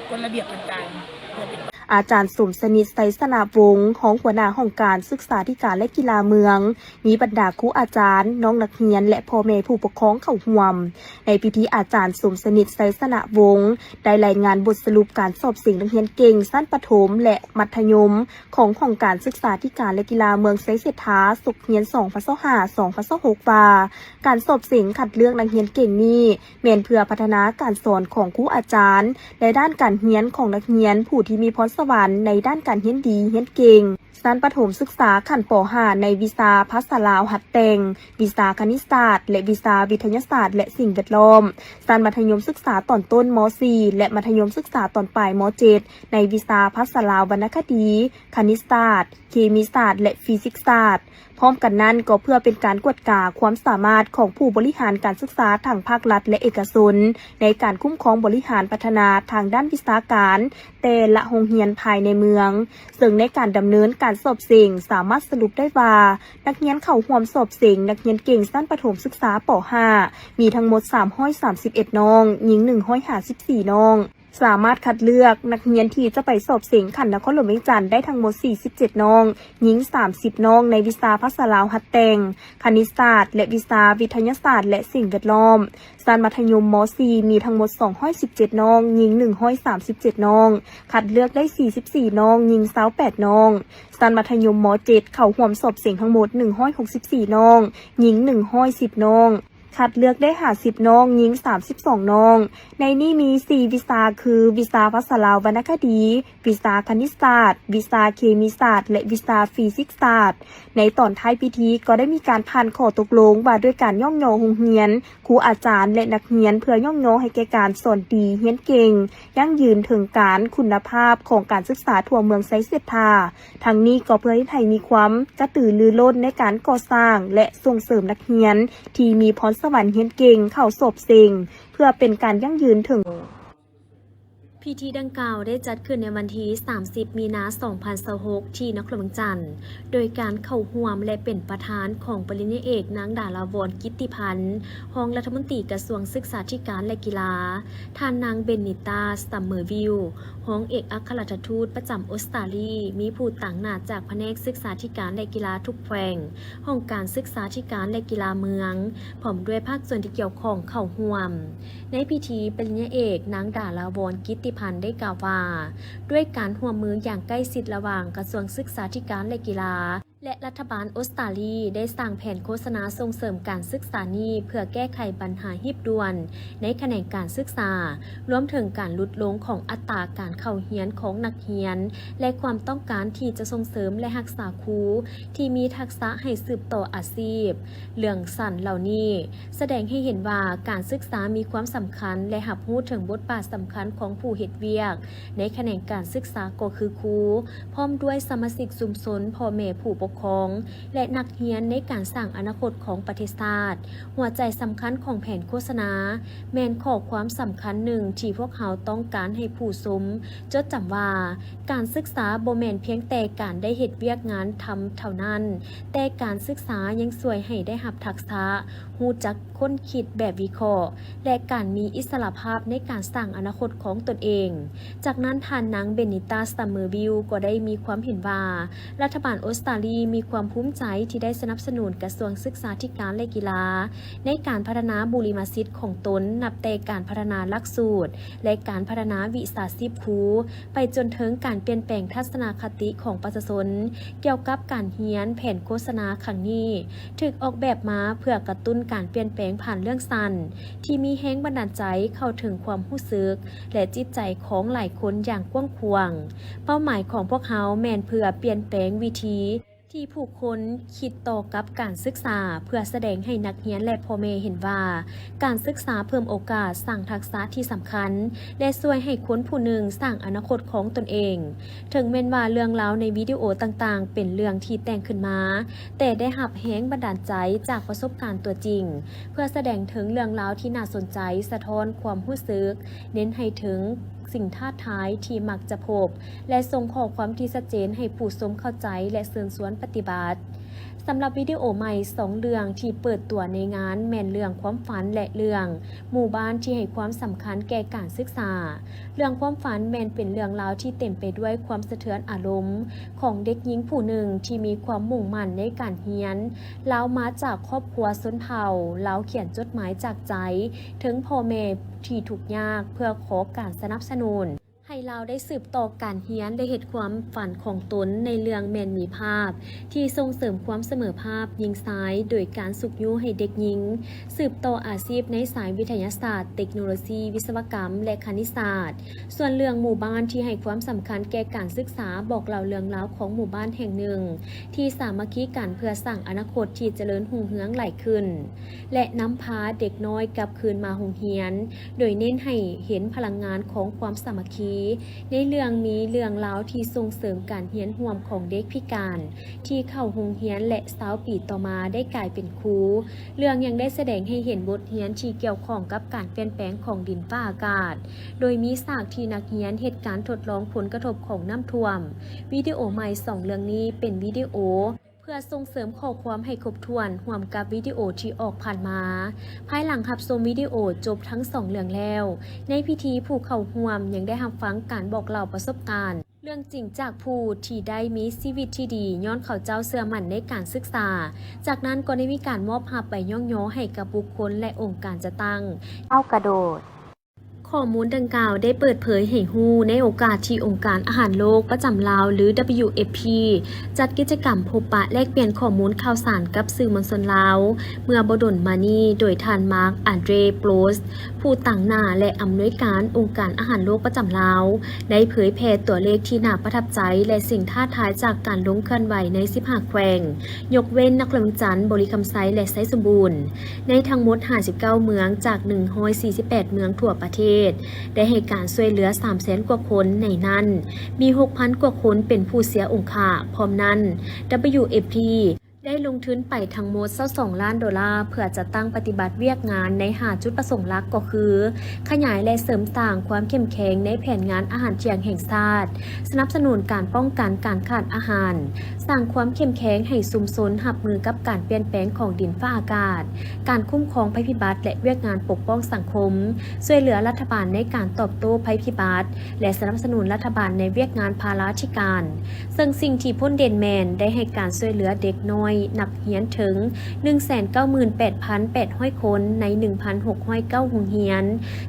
ກົດລະບຽບຕ່າງໆ ເພື່ອເປັນ ອາຈານ ສົມສະໜິດ ໄຊຊະນະວົງ ຮອງຫົວໜ້າຫ້ອງການສຶກສາທິການ ແລະ ກິລາເມືອງ, ມີບັນດາຄູອາຈານ, ນ້ອງນັກຮຽນ ແລະ ພໍ່ແມ່ຜູ້ປົກຄອງເຂົ້າຮ່ວມ. ໃນພິທີ ອາຈານ ສົມສະໜິດ ໄຊຊະນະວົງ ໄດ້ລາຍງານບົດສະຫຼຸບການສອບເສັງນັກຮຽນເກັ່ງຊັ້ນປະຖົມ ແລະ ມັດທະຍົມ ຂອງຫ້ອງການສຶກສາທິການ ແລະ ກິລາເມືອງໄຊເສດຖາ ສົກຮຽນສອງພັນຊາວຫ້າ ສອງພັນຊາວຫົກ ວ່າ ການສອບເສັງຄັດເລືອກນັກຮຽນເກັ່ງນີ້ ແມ່ນເພື່ອພັດທະນາການສອນຂອງຄູອາຈານ ແລະ ດ້ານການຮຽນຂອງນັກຮຽນຜູ້ທີ່ມີພອນສະຫວັນໃນດ້ານການຮຽນດີຮຽນເກັ່ງ ຊັ້ນປະຖົມສຶກສາຂັ້ນ ປໍຫ້າ ໃນວິຊາພາສາລາວຫັດແຕ່ງ, ວິຊາຄະນິດສາດ ແລະ ວິຊາວິທະຍາສາດ ແລະ ສິ່ງແວດລ້ອມ, ຊັ້ນມັດທະຍົມສຶກສາຕອນຕົ້ນ ມໍສີ່ ແລະ ມັດທະຍົມສຶກສາຕອນປາຍ ມໍເຈັດ ໃນວິຊາພາສາລາວວັນນະຄະດີ, ຄະນິດສາດ, ເຄມີສາດ ແລະ ຟີຊິກສາດ. ພ້ອມກັນນັ້ນກໍເພື່ອເປັນການກວດກາຄວາມສາມາດຂອງຜູ້ບໍລິຫານການສຶກສາທັງພາກລັດ ແລະ ເອກະຊົນ ໃນການຄຸ້ມຄອງບໍລິຫານພັດທະນາທາງດ້ານວິຊາການແຕ່ລະໂຮງຮຽນພາຍໃນເມືອງ, ເຊິ່ງໃນການດຳເນີນການສອບເສັງ ສາມາດສະຫຼຸບໄດ້ວ່າ ນັກຮຽນເຂົ້າຮ່ວມສອບເສັງນັກຮຽນເກັ່ງຊັ້ນປະຖົມສຶກສາ ປໍຫ້າ ມີທັງໝົດສາມຮ້ອຍສາມສິບເອັດນ້ອງ, ຍິງໜຶ່ງຮ້ອຍຫ້າສິບສີ່ນ້ອງ. ສາມາດຄັດເລືອກນັກຮຽນທີ່ຈະໄປສອບເສັງຂັ້ນນະຄອນຫຼວງວຽງຈັນໄດ້ທັງໝົດສີ່ສິບເຈັດນ້ອງ, ຍິງສາມສິບນ້ອງ ໃນວິຊາພາສາລາວຫັດແຕ່ງ, ຄະນິດສາດ ແລະ ວິຊາວິທະຍາສາດ ແລະ ສິ່ງແວດລ້ອມ. ຊັ້ນມັດທະຍົມ ມ.ສີ່ ມີທັງໝົດສອງຮ້ອຍສິບເຈັດນ້ອງ, ຍິງໜຶ່ງຮ້ອຍສາມສິບເຈັດນ້ອງ, ຄັດເລືອກໄດ້ສີ່ສິບສີ່ນ້ອງ, ຍິງຊາວແປດນ້ອງ. ຊັ້ນມັດທະຍົມ ມ.ເຈັດ ເຂົ້າຮ່ວມສອບເສັງທັງໝົດໜຶ່ງຮ້ອຍຫົກສິບສີ່ນ້ອງ, ຍິງໜຶ່ງຮ້ອຍສິບນ້ອງ. ຄັດເລືອກໄດ້ຫ້າສິບນ້ອງ, ຍິງສາມສິບສອງນ້ອງ. ໃນນີ້ມີສີ່ວິຊາ ຄື ວິຊາພາສາລາວວັນນະຄະດີ, ວິຊາຄະນິດສາດ, ວິຊາເຄມີສາດ ແລະ ວິຊາຟີຊິກສາດ. ໃນຕອນທ້າຍພິທີກໍໄດ້ມີການຜ່ານຂໍ້ຕົກລົງວ່າດ້ວຍການຍ້ອງຍໍໂຮງຮຽນ, ຄູອາຈານ ແລະ ນັກຮຽນ ເພື່ອຍ້ອງຍໍໃຫ້ແກ່ການສອນດີ, ຮຽນເກັ່ງ, ຢັ້ງຢືນເຖິງການຄຸນນະພາບຂອງການສຶກສາທົ່ວເມືອງໄຊເສດຖາ. ທັງນີ້ກໍເພື່ອເຮັດໃຫ້ມີຄວາມກະຕືລືລົ້ນໃນການກໍ່ສ້າງ ແລະ ສົ່ງເສີມນັກຮຽນທີ່ມີພອນສະຫວັນຮຽນເກັ່ງເຂົ້າສອບເສັງ ເພື່ອເປັນການຢັ້ງຢືນເຖິງ. ພິທີດັ່ງກ່າວໄດ້ຈັດຂຶ້ນໃນວັນທີສາມສິບ ມີນາ ສອງພັນຊາວຫົກ ທີ່ນະຄອນຫຼວງວຽງຈັນ ໂດຍການເຂົ້າຮ່ວມ ແລະ ເປັນປະທານຂອງປະລິນຍາເອກ ນາງ ດາລາວອນ ກິດຕິພັນ ຮອງລັດຖະມົນຕີກະຊວງສຶກສາທິການ ແລະ ກິລາ, ທ່ານນາງ ເບນນິຕາ ສະຕຳເມີວິວ ຮອງເອກອັກຄະລັດຖະທູດປະຈຳອົດສະຕາລີ, ມີຜູ້ຕາງໜ້າຈາກພະແນກສຶກສາທິການ ແລະ ກິລາທຸກແຂວງ, ຫ້ອງການສຶກສາທິການ ແລະ ກິລາເມືອງ, ພ້ອມດ້ວຍພາກສ່ວນທີ່ກ່ຽວຂ້ອງເຂົ້າຮ່ວມ. ໃນພິທີ, ປະລິນຍາເອກ ນາງ ດາລາວອນ ກິດຕິພັນ ໄດ້ກ່າວວ່າ, ດ້ວຍການຮ່ວມມືຢ່າງໃກ້ຊິດລະຫວ່າງກະຊວງສຶກສາທິການ ແລະ ກິລາ ແລະ ລັດຖະບານອົດສະຕາລີ ໄດ້ສ້າງແຜນໂຄສະນາສົ່ງເສີມການສຶກສານີ້ ເພື່ອແກ້ໄຂບັນຫາຮີບດ່ວນໃນຂະແໜງການສຶກສາ, ລວມເຖິງການຫຼຸດລົງຂອງອັດຕາການເຂົ້າຮຽນຂອງນັກຮຽນ ແລະ ຄວາມຕ້ອງການທີ່ຈະສົ່ງເສີມ ແລະ ຮັກສາຄູທີ່ມີທັກສະໃຫ້ສືບຕໍ່ອາຊີບ. ເລື່ອງສັ້ນເຫຼົ່ານີ້ສະແດງໃຫ້ເຫັນວ່າການສຶກສາມີຄວາມສຳຄັນ ແລະ ຮັບຮູ້ເຖິງບົດບາດສຳຄັນຂອງຜູ້ເຮັດວຽກໃນຂະແໜງການສຶກສາກໍຄືຄູ, ພ້ອມດ້ວຍສະມາຊິກຊຸມຊົນ, ພໍ່ແມ່ຜູ້ປົກຄອງ ແລະ ນັກຮຽນໃນການສ້າງອະນາຄົດຂອງປະເທດຊາດ. ຫົວໃຈສຳຄັນຂອງແຜນໂຄສະນາ ແມ່ນຂໍ້ຄວາມສຳຄັນໜຶ່ງທີ່ພວກເຮົາຕ້ອງການໃຫ້ຜູ້ຊົມຈົດຈຳວ່າ, ການສຶກສາບໍ່ແມ່ນພຽງແຕ່ການໄດ້ເຮັດວຽກງານທຳເທົ່ານັ້ນ, ແຕ່ການສຶກສາຍັງຊ່ວຍໃຫ້ໄດ້ຮັບທັກສະ, ຮູ້ຈັກຄົ້ນຄິດແບບວິເຄາະ ແລະ ການມີອິດສະຫຼະພາບໃນການສ້າງອະນາຄົດຂອງຕົນເອງ. ຈາກນັ້ນ, ທ່ານນາງ ເບນນິຕາ ສະຕຳເມີວິວ ກໍໄດ້ມີຄວາມເຫັນວ່າ, ລັດຖະບານອົດສະຕາລີມີຄວາມພູມໃຈທີ່ໄດ້ສະໜັບສະໜູນກະຊວງສຶກສາທິການ ແລະ ກິລາ ໃນການພັດທະນາບຸລິມະສິດຂອງຕົນ, ນັບແຕ່ການພັດທະນາຫຼັກສູດ ແລະ ການພັດທະນາວິຊາຊີບຄູ ໄປຈົນເຖິງການປ່ຽນແປງທັດສະນະຄະຕິຂອງປະຊາຊົນກ່ຽວກັບການຮຽນ. ແຜນໂຄສະນາຄັ້ງນີ້ຖືກອອກແບບມາເພື່ອກະຕຸ້ນການປ່ຽນແປງຜ່ານເລື່ອງສັ້ນ ທີ່ມີແຮງບັນດານໃຈເຂົ້າເຖິງຄວາມຮູ້ສຶກ ແລະ ຈິດໃຈຂອງຫຼາຍຄົນຢ່າງກວ້າງຂວາງ. ເປົ້າໝາຍຂອງພວກເຮົາແມ່ນເພື່ອປ່ຽນແປງວິທີທີ່ຜູ້ຄົນຄິດຕໍ່ກັບການສຶກສາ, ເພື່ອສະແດງໃຫ້ນັກຮຽນ ແລະ ພໍ່ແມ່ເຫັນວ່າ ການສຶກສາເພີ່ມໂອກາດສ້າງທັກສະທີ່ສຳຄັນ ແລະ ຊ່ວຍໃຫ້ຄົນຜູ້ໜຶ່ງສ້າງອະນາຄົດຂອງຕົນເອງ. ເຖິງແມ່ນວ່າເລື່ອງລາວໃນວິດີໂອຕ່າງໆເປັນເລື່ອງທີ່ແຕ່ງຂຶ້ນມາ, ແຕ່ໄດ້ຮັບແຮງບັນດານໃຈຈາກປະສົບການຕົວຈິງ ເພື່ອສະແດງເຖິງເລື່ອງລາວທີ່ໜ້າສົນໃຈ, ສະທ້ອນຄວາມຮູ້ສຶກ, ເນັ້ນໃຫ້ເຖິງສິ່ງທ້າທາຍທີ່ມັກຈະພົບ ແລະ ສົ່ງຂໍ້ຄວາມທີ່ຊັດເຈນໃຫ້ຜູ້ຊົມເຂົ້າໃຈ ແລະ ເຊີນຊວນປະຕິບັດ. ສຳລັບວິດີໂອໃໝ່ສອງເລື່ອງທີ່ເປີດຕົວໃນງານ ແມ່ນເລື່ອງຄວາມຝັນ ແລະ ເລື່ອງໝູ່ບ້ານທີ່ໃຫ້ຄວາມສຳຄັນແກ່ການສຶກສາ. ເລື່ອງຄວາມຝັນແມ່ນເປັນເລື່ອງລາວທີ່ເຕັມໄປດ້ວຍຄວາມສະເທືອນອາລົມຂອງເດັກຍິງຜູ້ໜຶ່ງທີ່ມີຄວາມມຸ່ງໝັ້ນໃນການຮຽນ. ລາວມາຈາກຄອບຄົວຊົນເຜົ່າ, ລາວຂຽນຈົດໝາຍຈາກໃຈເຖິງພໍ່ແມ່ທີ່ທຸກຍາກເພື່ອຂໍການສະໜັບສະໜູນ ໃຫ້ລາວໄດ້ສືບຕໍ່ການຮຽນ ແລະ ເຮັດຄວາມຝັນຂອງຕົນໃນເລື່ອງແມ່ນມີພາບທີ່ສົ່ງເສີມຄວາມສະເໝີພາບຍິງຊາຍ ໂດຍການຊຸກຍູ້ໃຫ້ເດັກຍິງສືບຕໍ່ອາຊີບໃນສາຍວິທະຍາສາດ, ເຕັກໂນໂລຊີ, ວິສະວະກຳ ແລະ ຄະນິດສາດ. ສ່ວນເລື່ອງໝູ່ບ້ານທີ່ໃຫ້ຄວາມສຳຄັນແກ່ການສຶກສາ ບອກເລົ່າເລື່ອງລາວຂອງໝູ່ບ້ານແຫ່ງໜຶ່ງທີ່ສາມັກຄີກັນເພື່ອສ້າງອະນາຄົດທີ່ຈະເລີນຮຸ່ງເຮືອງຫຼາຍຂຶ້ນ ແລະ ນຳພາເດັກນ້ອຍກັບຄືນມາໂຮງຮຽນ ໂດຍເນັ້ນໃຫ້ເຫັນພະລັງງານຂອງຄວາມສາມັກຄີ. ໃນເລື່ອງມີເລື່ອງລາວທີ່ສົ່ງເສີມການຮຽນຮ່ວມຂອງເດັກພິການທີ່ເຂົ້າໂຮງຮຽນ ແລະ ຊາວປີຕໍ່ມາໄດ້ກາຍເປັນຄູ. ເລື່ອງຍັງໄດ້ສະແດງໃຫ້ເຫັນບົດຮຽນທີ່ກ່ຽວຂ້ອງກັບການປ່ຽນແປງຂອງດິນຟ້າອາກາດ, ໂດຍມີສາກທີ່ນັກຮຽນເຮັດການທົດລອງຜົນກະທົບຂອງນ້ຳຖ້ວມ. ວິດີໂອໃໝ່ສອງເລື່ອງນີ້ເປັນວິດີໂອ ເພື່ອສົ່ງເສີມຂໍ້ຄວາມໃຫ້ຄົບຖ້ວນ ຮ່ວມກັບວິດີໂອທີ່ອອກຜ່ານມາ. ພາຍຫຼັງຮັບຊົມວິດີໂອຈົບທັງສອງເລື່ອງແລ້ວ, ໃນພິທີຜູ້ເຂົ້າຮ່ວມຍັງໄດ້ຮັບຟັງການບອກເລົ່າປະສົບການ ເລື່ອງຈິງຈາກຜູ້ທີ່ໄດ້ມີຊີວິດທີ່ດີຍ້ອນເຂົາເຈົ້າເຊື່ອໝັ້ນໃນການສຶກສາ. ຈາກນັ້ນກໍໄດ້ມີການມອບຮັບໃບຍ້ອງຍໍໃຫ້ກັບບຸກຄົນ ແລະ ອົງການຈັດຕັ້ງ ກ້າວກະໂດດ. ຂໍ້ມູນດັ່ງກ່າວໄດ້ເປີດເຜີຍໃຫ້ຮູ້ໃນໂອກາດທີ່ອົງການອາຫານໂລກປະຈຳລາວ ຫຼື WFP ຈັດກິດຈະກຳພົບປະແລກປ່ຽນຂໍ້ມູນຂ່າວສານກັບສື່ມວນຊົນລາວ ເມື່ອບໍ່ດົນມານີ້, ໂດຍທ່ານ Marc-André Bloch ຜູ້ຕາງໜ້າ ແລະ ອຳນວຍການອົງການອາຫານໂລກປະຈຳລາວ ໄດ້ເຜີຍແຜ່ຕົວເລກທີ່ໜ້າປະທັບໃຈ ແລະ ສິ່ງທ້າທາຍຈາກການລົງເຄື່ອນໄຫວໃນສິບຫ້າແຂວງ, ຍົກເວັ້ນນະຄອນຫຼວງວຽງຈັນ, ບໍລິຄຳໄຊ ແລະ ໄຊສົມບູນ. ໃນທັງໝົດຫ້າສິບເກົ້າເມືອງ ຈາກໜຶ່ງຮ້ອຍສີ່ສິບແປດເມືອງທົ່ວປະເທດ ໄດ້ໃຫ້ການຊ່ວຍເຫຼືອສາມແສນກວ່າຄົນ, ໃນນັ້ນມີຫົກພັນກວ່າຄົນເປັນຜູ້ເສຍອົງຄະ. ພ້ອມນັ້ນ, WFP ໄດ້ລົງທຶນໄປທັງໝົດຊາວສອງລ້ານໂດລາ ເພື່ອຈັດຕັ້ງປະຕິບັດວຽກງານໃນຫ້າຈຸດປະສົງຫຼັກ ກໍຄື ຂະຫຍາຍ ແລະ ເສີມສ້າງຄວາມເຂັ້ມແຂງໃນແຜນງານອາຫານທ່ຽງແຫ່ງຊາດ, ສະໜັບສະໜູນການປ້ອງກັນການຂາດອາຫານ, ສ້າງຄວາມເຂັ້ມແຂງໃຫ້ຊຸມຊົນຮັບມືກັບການປ່ຽນແປງຂອງດິນຟ້າອາກາດ, ການຄຸ້ມຄອງໄພພິບັດ ແລະ ວຽກງານປົກປ້ອງສັງຄົມ, ຊ່ວຍເຫຼືອລັດຖະບານໃນການຕອບໂຕ້ໄພພິບັດ ແລະ ສະໜັບສະໜູນລັດຖະບານໃນວຽກງານພາລາທິການ, ເຊິ່ງສິ່ງທີ່ພົ້ນເດັ່ນແມ່ນໄດ້ໃຫ້ການຊ່ວຍເຫຼືອເດັກນ້ອຍນັກຮຽນເຖິງໜຶ່ງແສນເກົ້າໝື່ນແປດພັນແປດຮ້ອຍຄົນ ໃນໜຶ່ງພັນຫົກຮ້ອຍເກົ້າໂຮງຮຽນ,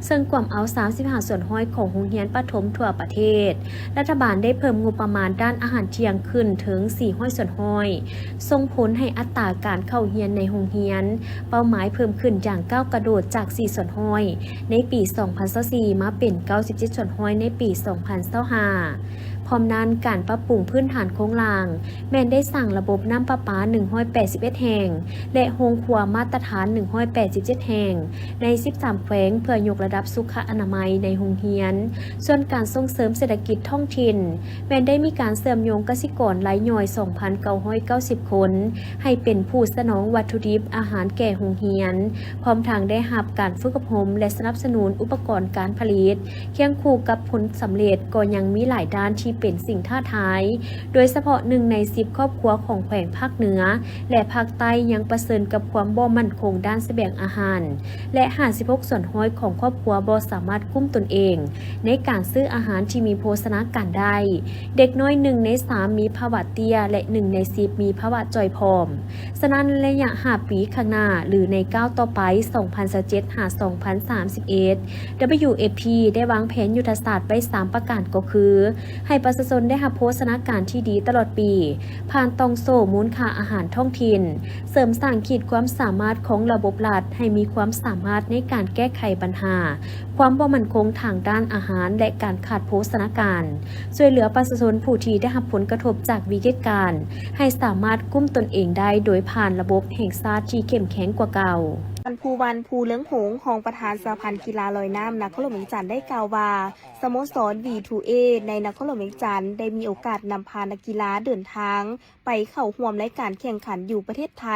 ເຊິ່ງກວມເອົາສາມສິບຫ້າສ່ວນຮ້ອຍຂອງໂຮງຮຽນປະຖົມທົ່ວປະເທດ. ລັດຖະບານໄດ້ເພີ່ມງົບປະມານດ້ານອາຫານທ່ຽງຂຶ້ນເຖິງສີ່ຮ້ອຍສ່ວນຮ້ອຍ, ສົ່ງຜົນໃຫ້ອັດຕາການເຂົ້າຮຽນໃນໂຮງຮຽນເປົ້າໝາຍເພີ່ມຂຶ້ນຢ່າງກ້າວກະໂດດ ຈາກສີ່ສ່ວນຮ້ອຍໃນປີສອງພັນຊາວສີ່ ມາເປັນເກົ້າສິບເຈັດສ່ວນຮ້ອຍໃນປີສອງພັນຊາວຫ້າ. ພ້ອມນັ້ນ, ການປັບປຸງພື້ນຖານໂຄງລ່າງ ແມ່ນໄດ້ສ້າງລະບົບນ້ຳປະປາໜຶ່ງຮ້ອຍແປດສິບເອັດແຫ່ງ ແລະ ໂຮງຄົວມາດຕະຖານໜຶ່ງຮ້ອຍແປດສິບເຈັດແຫ່ງ ໃນສິບສາມແຂວງ ເພື່ອຍົກລະດັບສຸຂະອະນາໄມໃນໂຮງຮຽນ. ສ່ວນການສົ່ງເສີມເສດຖະກິດທ້ອງຖິ່ນ ແມ່ນໄດ້ມີການເຊື່ອມໂຍງກະສິກອນລາຍຍ່ອຍສອງພັນເກົ້າຮ້ອຍເກົ້າສິບຄົນ ໃຫ້ເປັນຜູ້ສະໜອງວັດຖຸດິບອາຫານແກ່ໂຮງຮຽນ, ພ້ອມທັງໄດ້ຮັບການຝຶກອົບຮົມ ແລະ ສະໜັບສະໜູນອຸປະກອນການຜະລິດ. ຄຽງຄູ່ກັບຜົນສຳເລັດ, ກໍຍັງມີຫຼາຍດ້ານທີ່ເປັນສິ່ງທ້າທາຍ, ໂດຍສະເພາະໜຶ່ງໃນສິບຄອບຄົວຂອງແຂວງພາກເໜືອ ແລະ ພາກໃຕ້ຍັງປະເຊີນກັບຄວາມບໍ່ໝັ້ນຄົງດ້ານສະບຽງອາຫານ ແລະ ຫ້າສິບຫົກສ່ວນຮ້ອຍຂອງຄອບຄົວບໍ່ສາມາດກຸ້ມຕົນເອງໃນການຊື້ອາຫານທີ່ມີໂພຊະນາການໄດ້. ເດັກນ້ອຍໜຶ່ງໃນສາມມີພາວະເຕ້ຍ ແລະ ໜຶ່ງໃນສິບມີພາວະຈ່ອຍຜອມ. ສະນັ້ນ, ໄລຍະຫ້າປີຂ້າງໜ້າ ຫຼື ໃນກ້າວຕໍ່ໄປ ສອງພັນຊາວເຈັດ ຫາ ສອງພັນສາມສິບເອັດ WFP ໄດ້ວາງແຜນຍຸດທະສາດໄວ້ສາມປະການ ກໍຄື ໃຫ້ປະຊາຊົນໄດ້ຮັບໂພຊະນາການທີ່ດີຕະຫຼອດປີ ຜ່ານຕ່ອງໂສ້ມູນຄ່າອາຫານທ້ອງຖິ່ນ, ເສີມສ້າງຂີດຄວາມສາມາດຂອງລະບົບລັດໃຫ້ມີຄວາມສາມາດໃນການແກ້ໄຂບັນຫາຄວາມບໍ່ໝັ້ນຄົງທາງດ້ານອາຫານ ແລະ ການຂາດໂພຊະນາການ, ຊ່ວຍເຫຼືອປະຊາຊົນຜູ້ທີ່ໄດ້ຮັບຜົນກະທົບຈາກວິກິດການ ໃຫ້ສາມາດກຸ້ມຕົນເອງໄດ້ໂດຍຜ່ານລະບົບແຫ່ງຊາດທີ່ເຂັ້ມແຂງກວ່າເກົ່າ. ທ່ານ ພູວັນ ພູເລີງຫົງ ຮອງປະທານສະຫະພັນກິລາລອຍນ້ຳນະຄອນຫຼວງວຽງຈັນ ໄດ້ກ່າວວ່າ ສະໂມສອນ V two A ໃນນະຄອນຫຼວງວຽງຈັນ ໄດ້ມີໂອກາດນຳພານັກກິລາເດີນທາງໄປເຂົ້າຮ່ວມລາຍການແຂ່ງຂັນຢູ່ປະເທດໄທ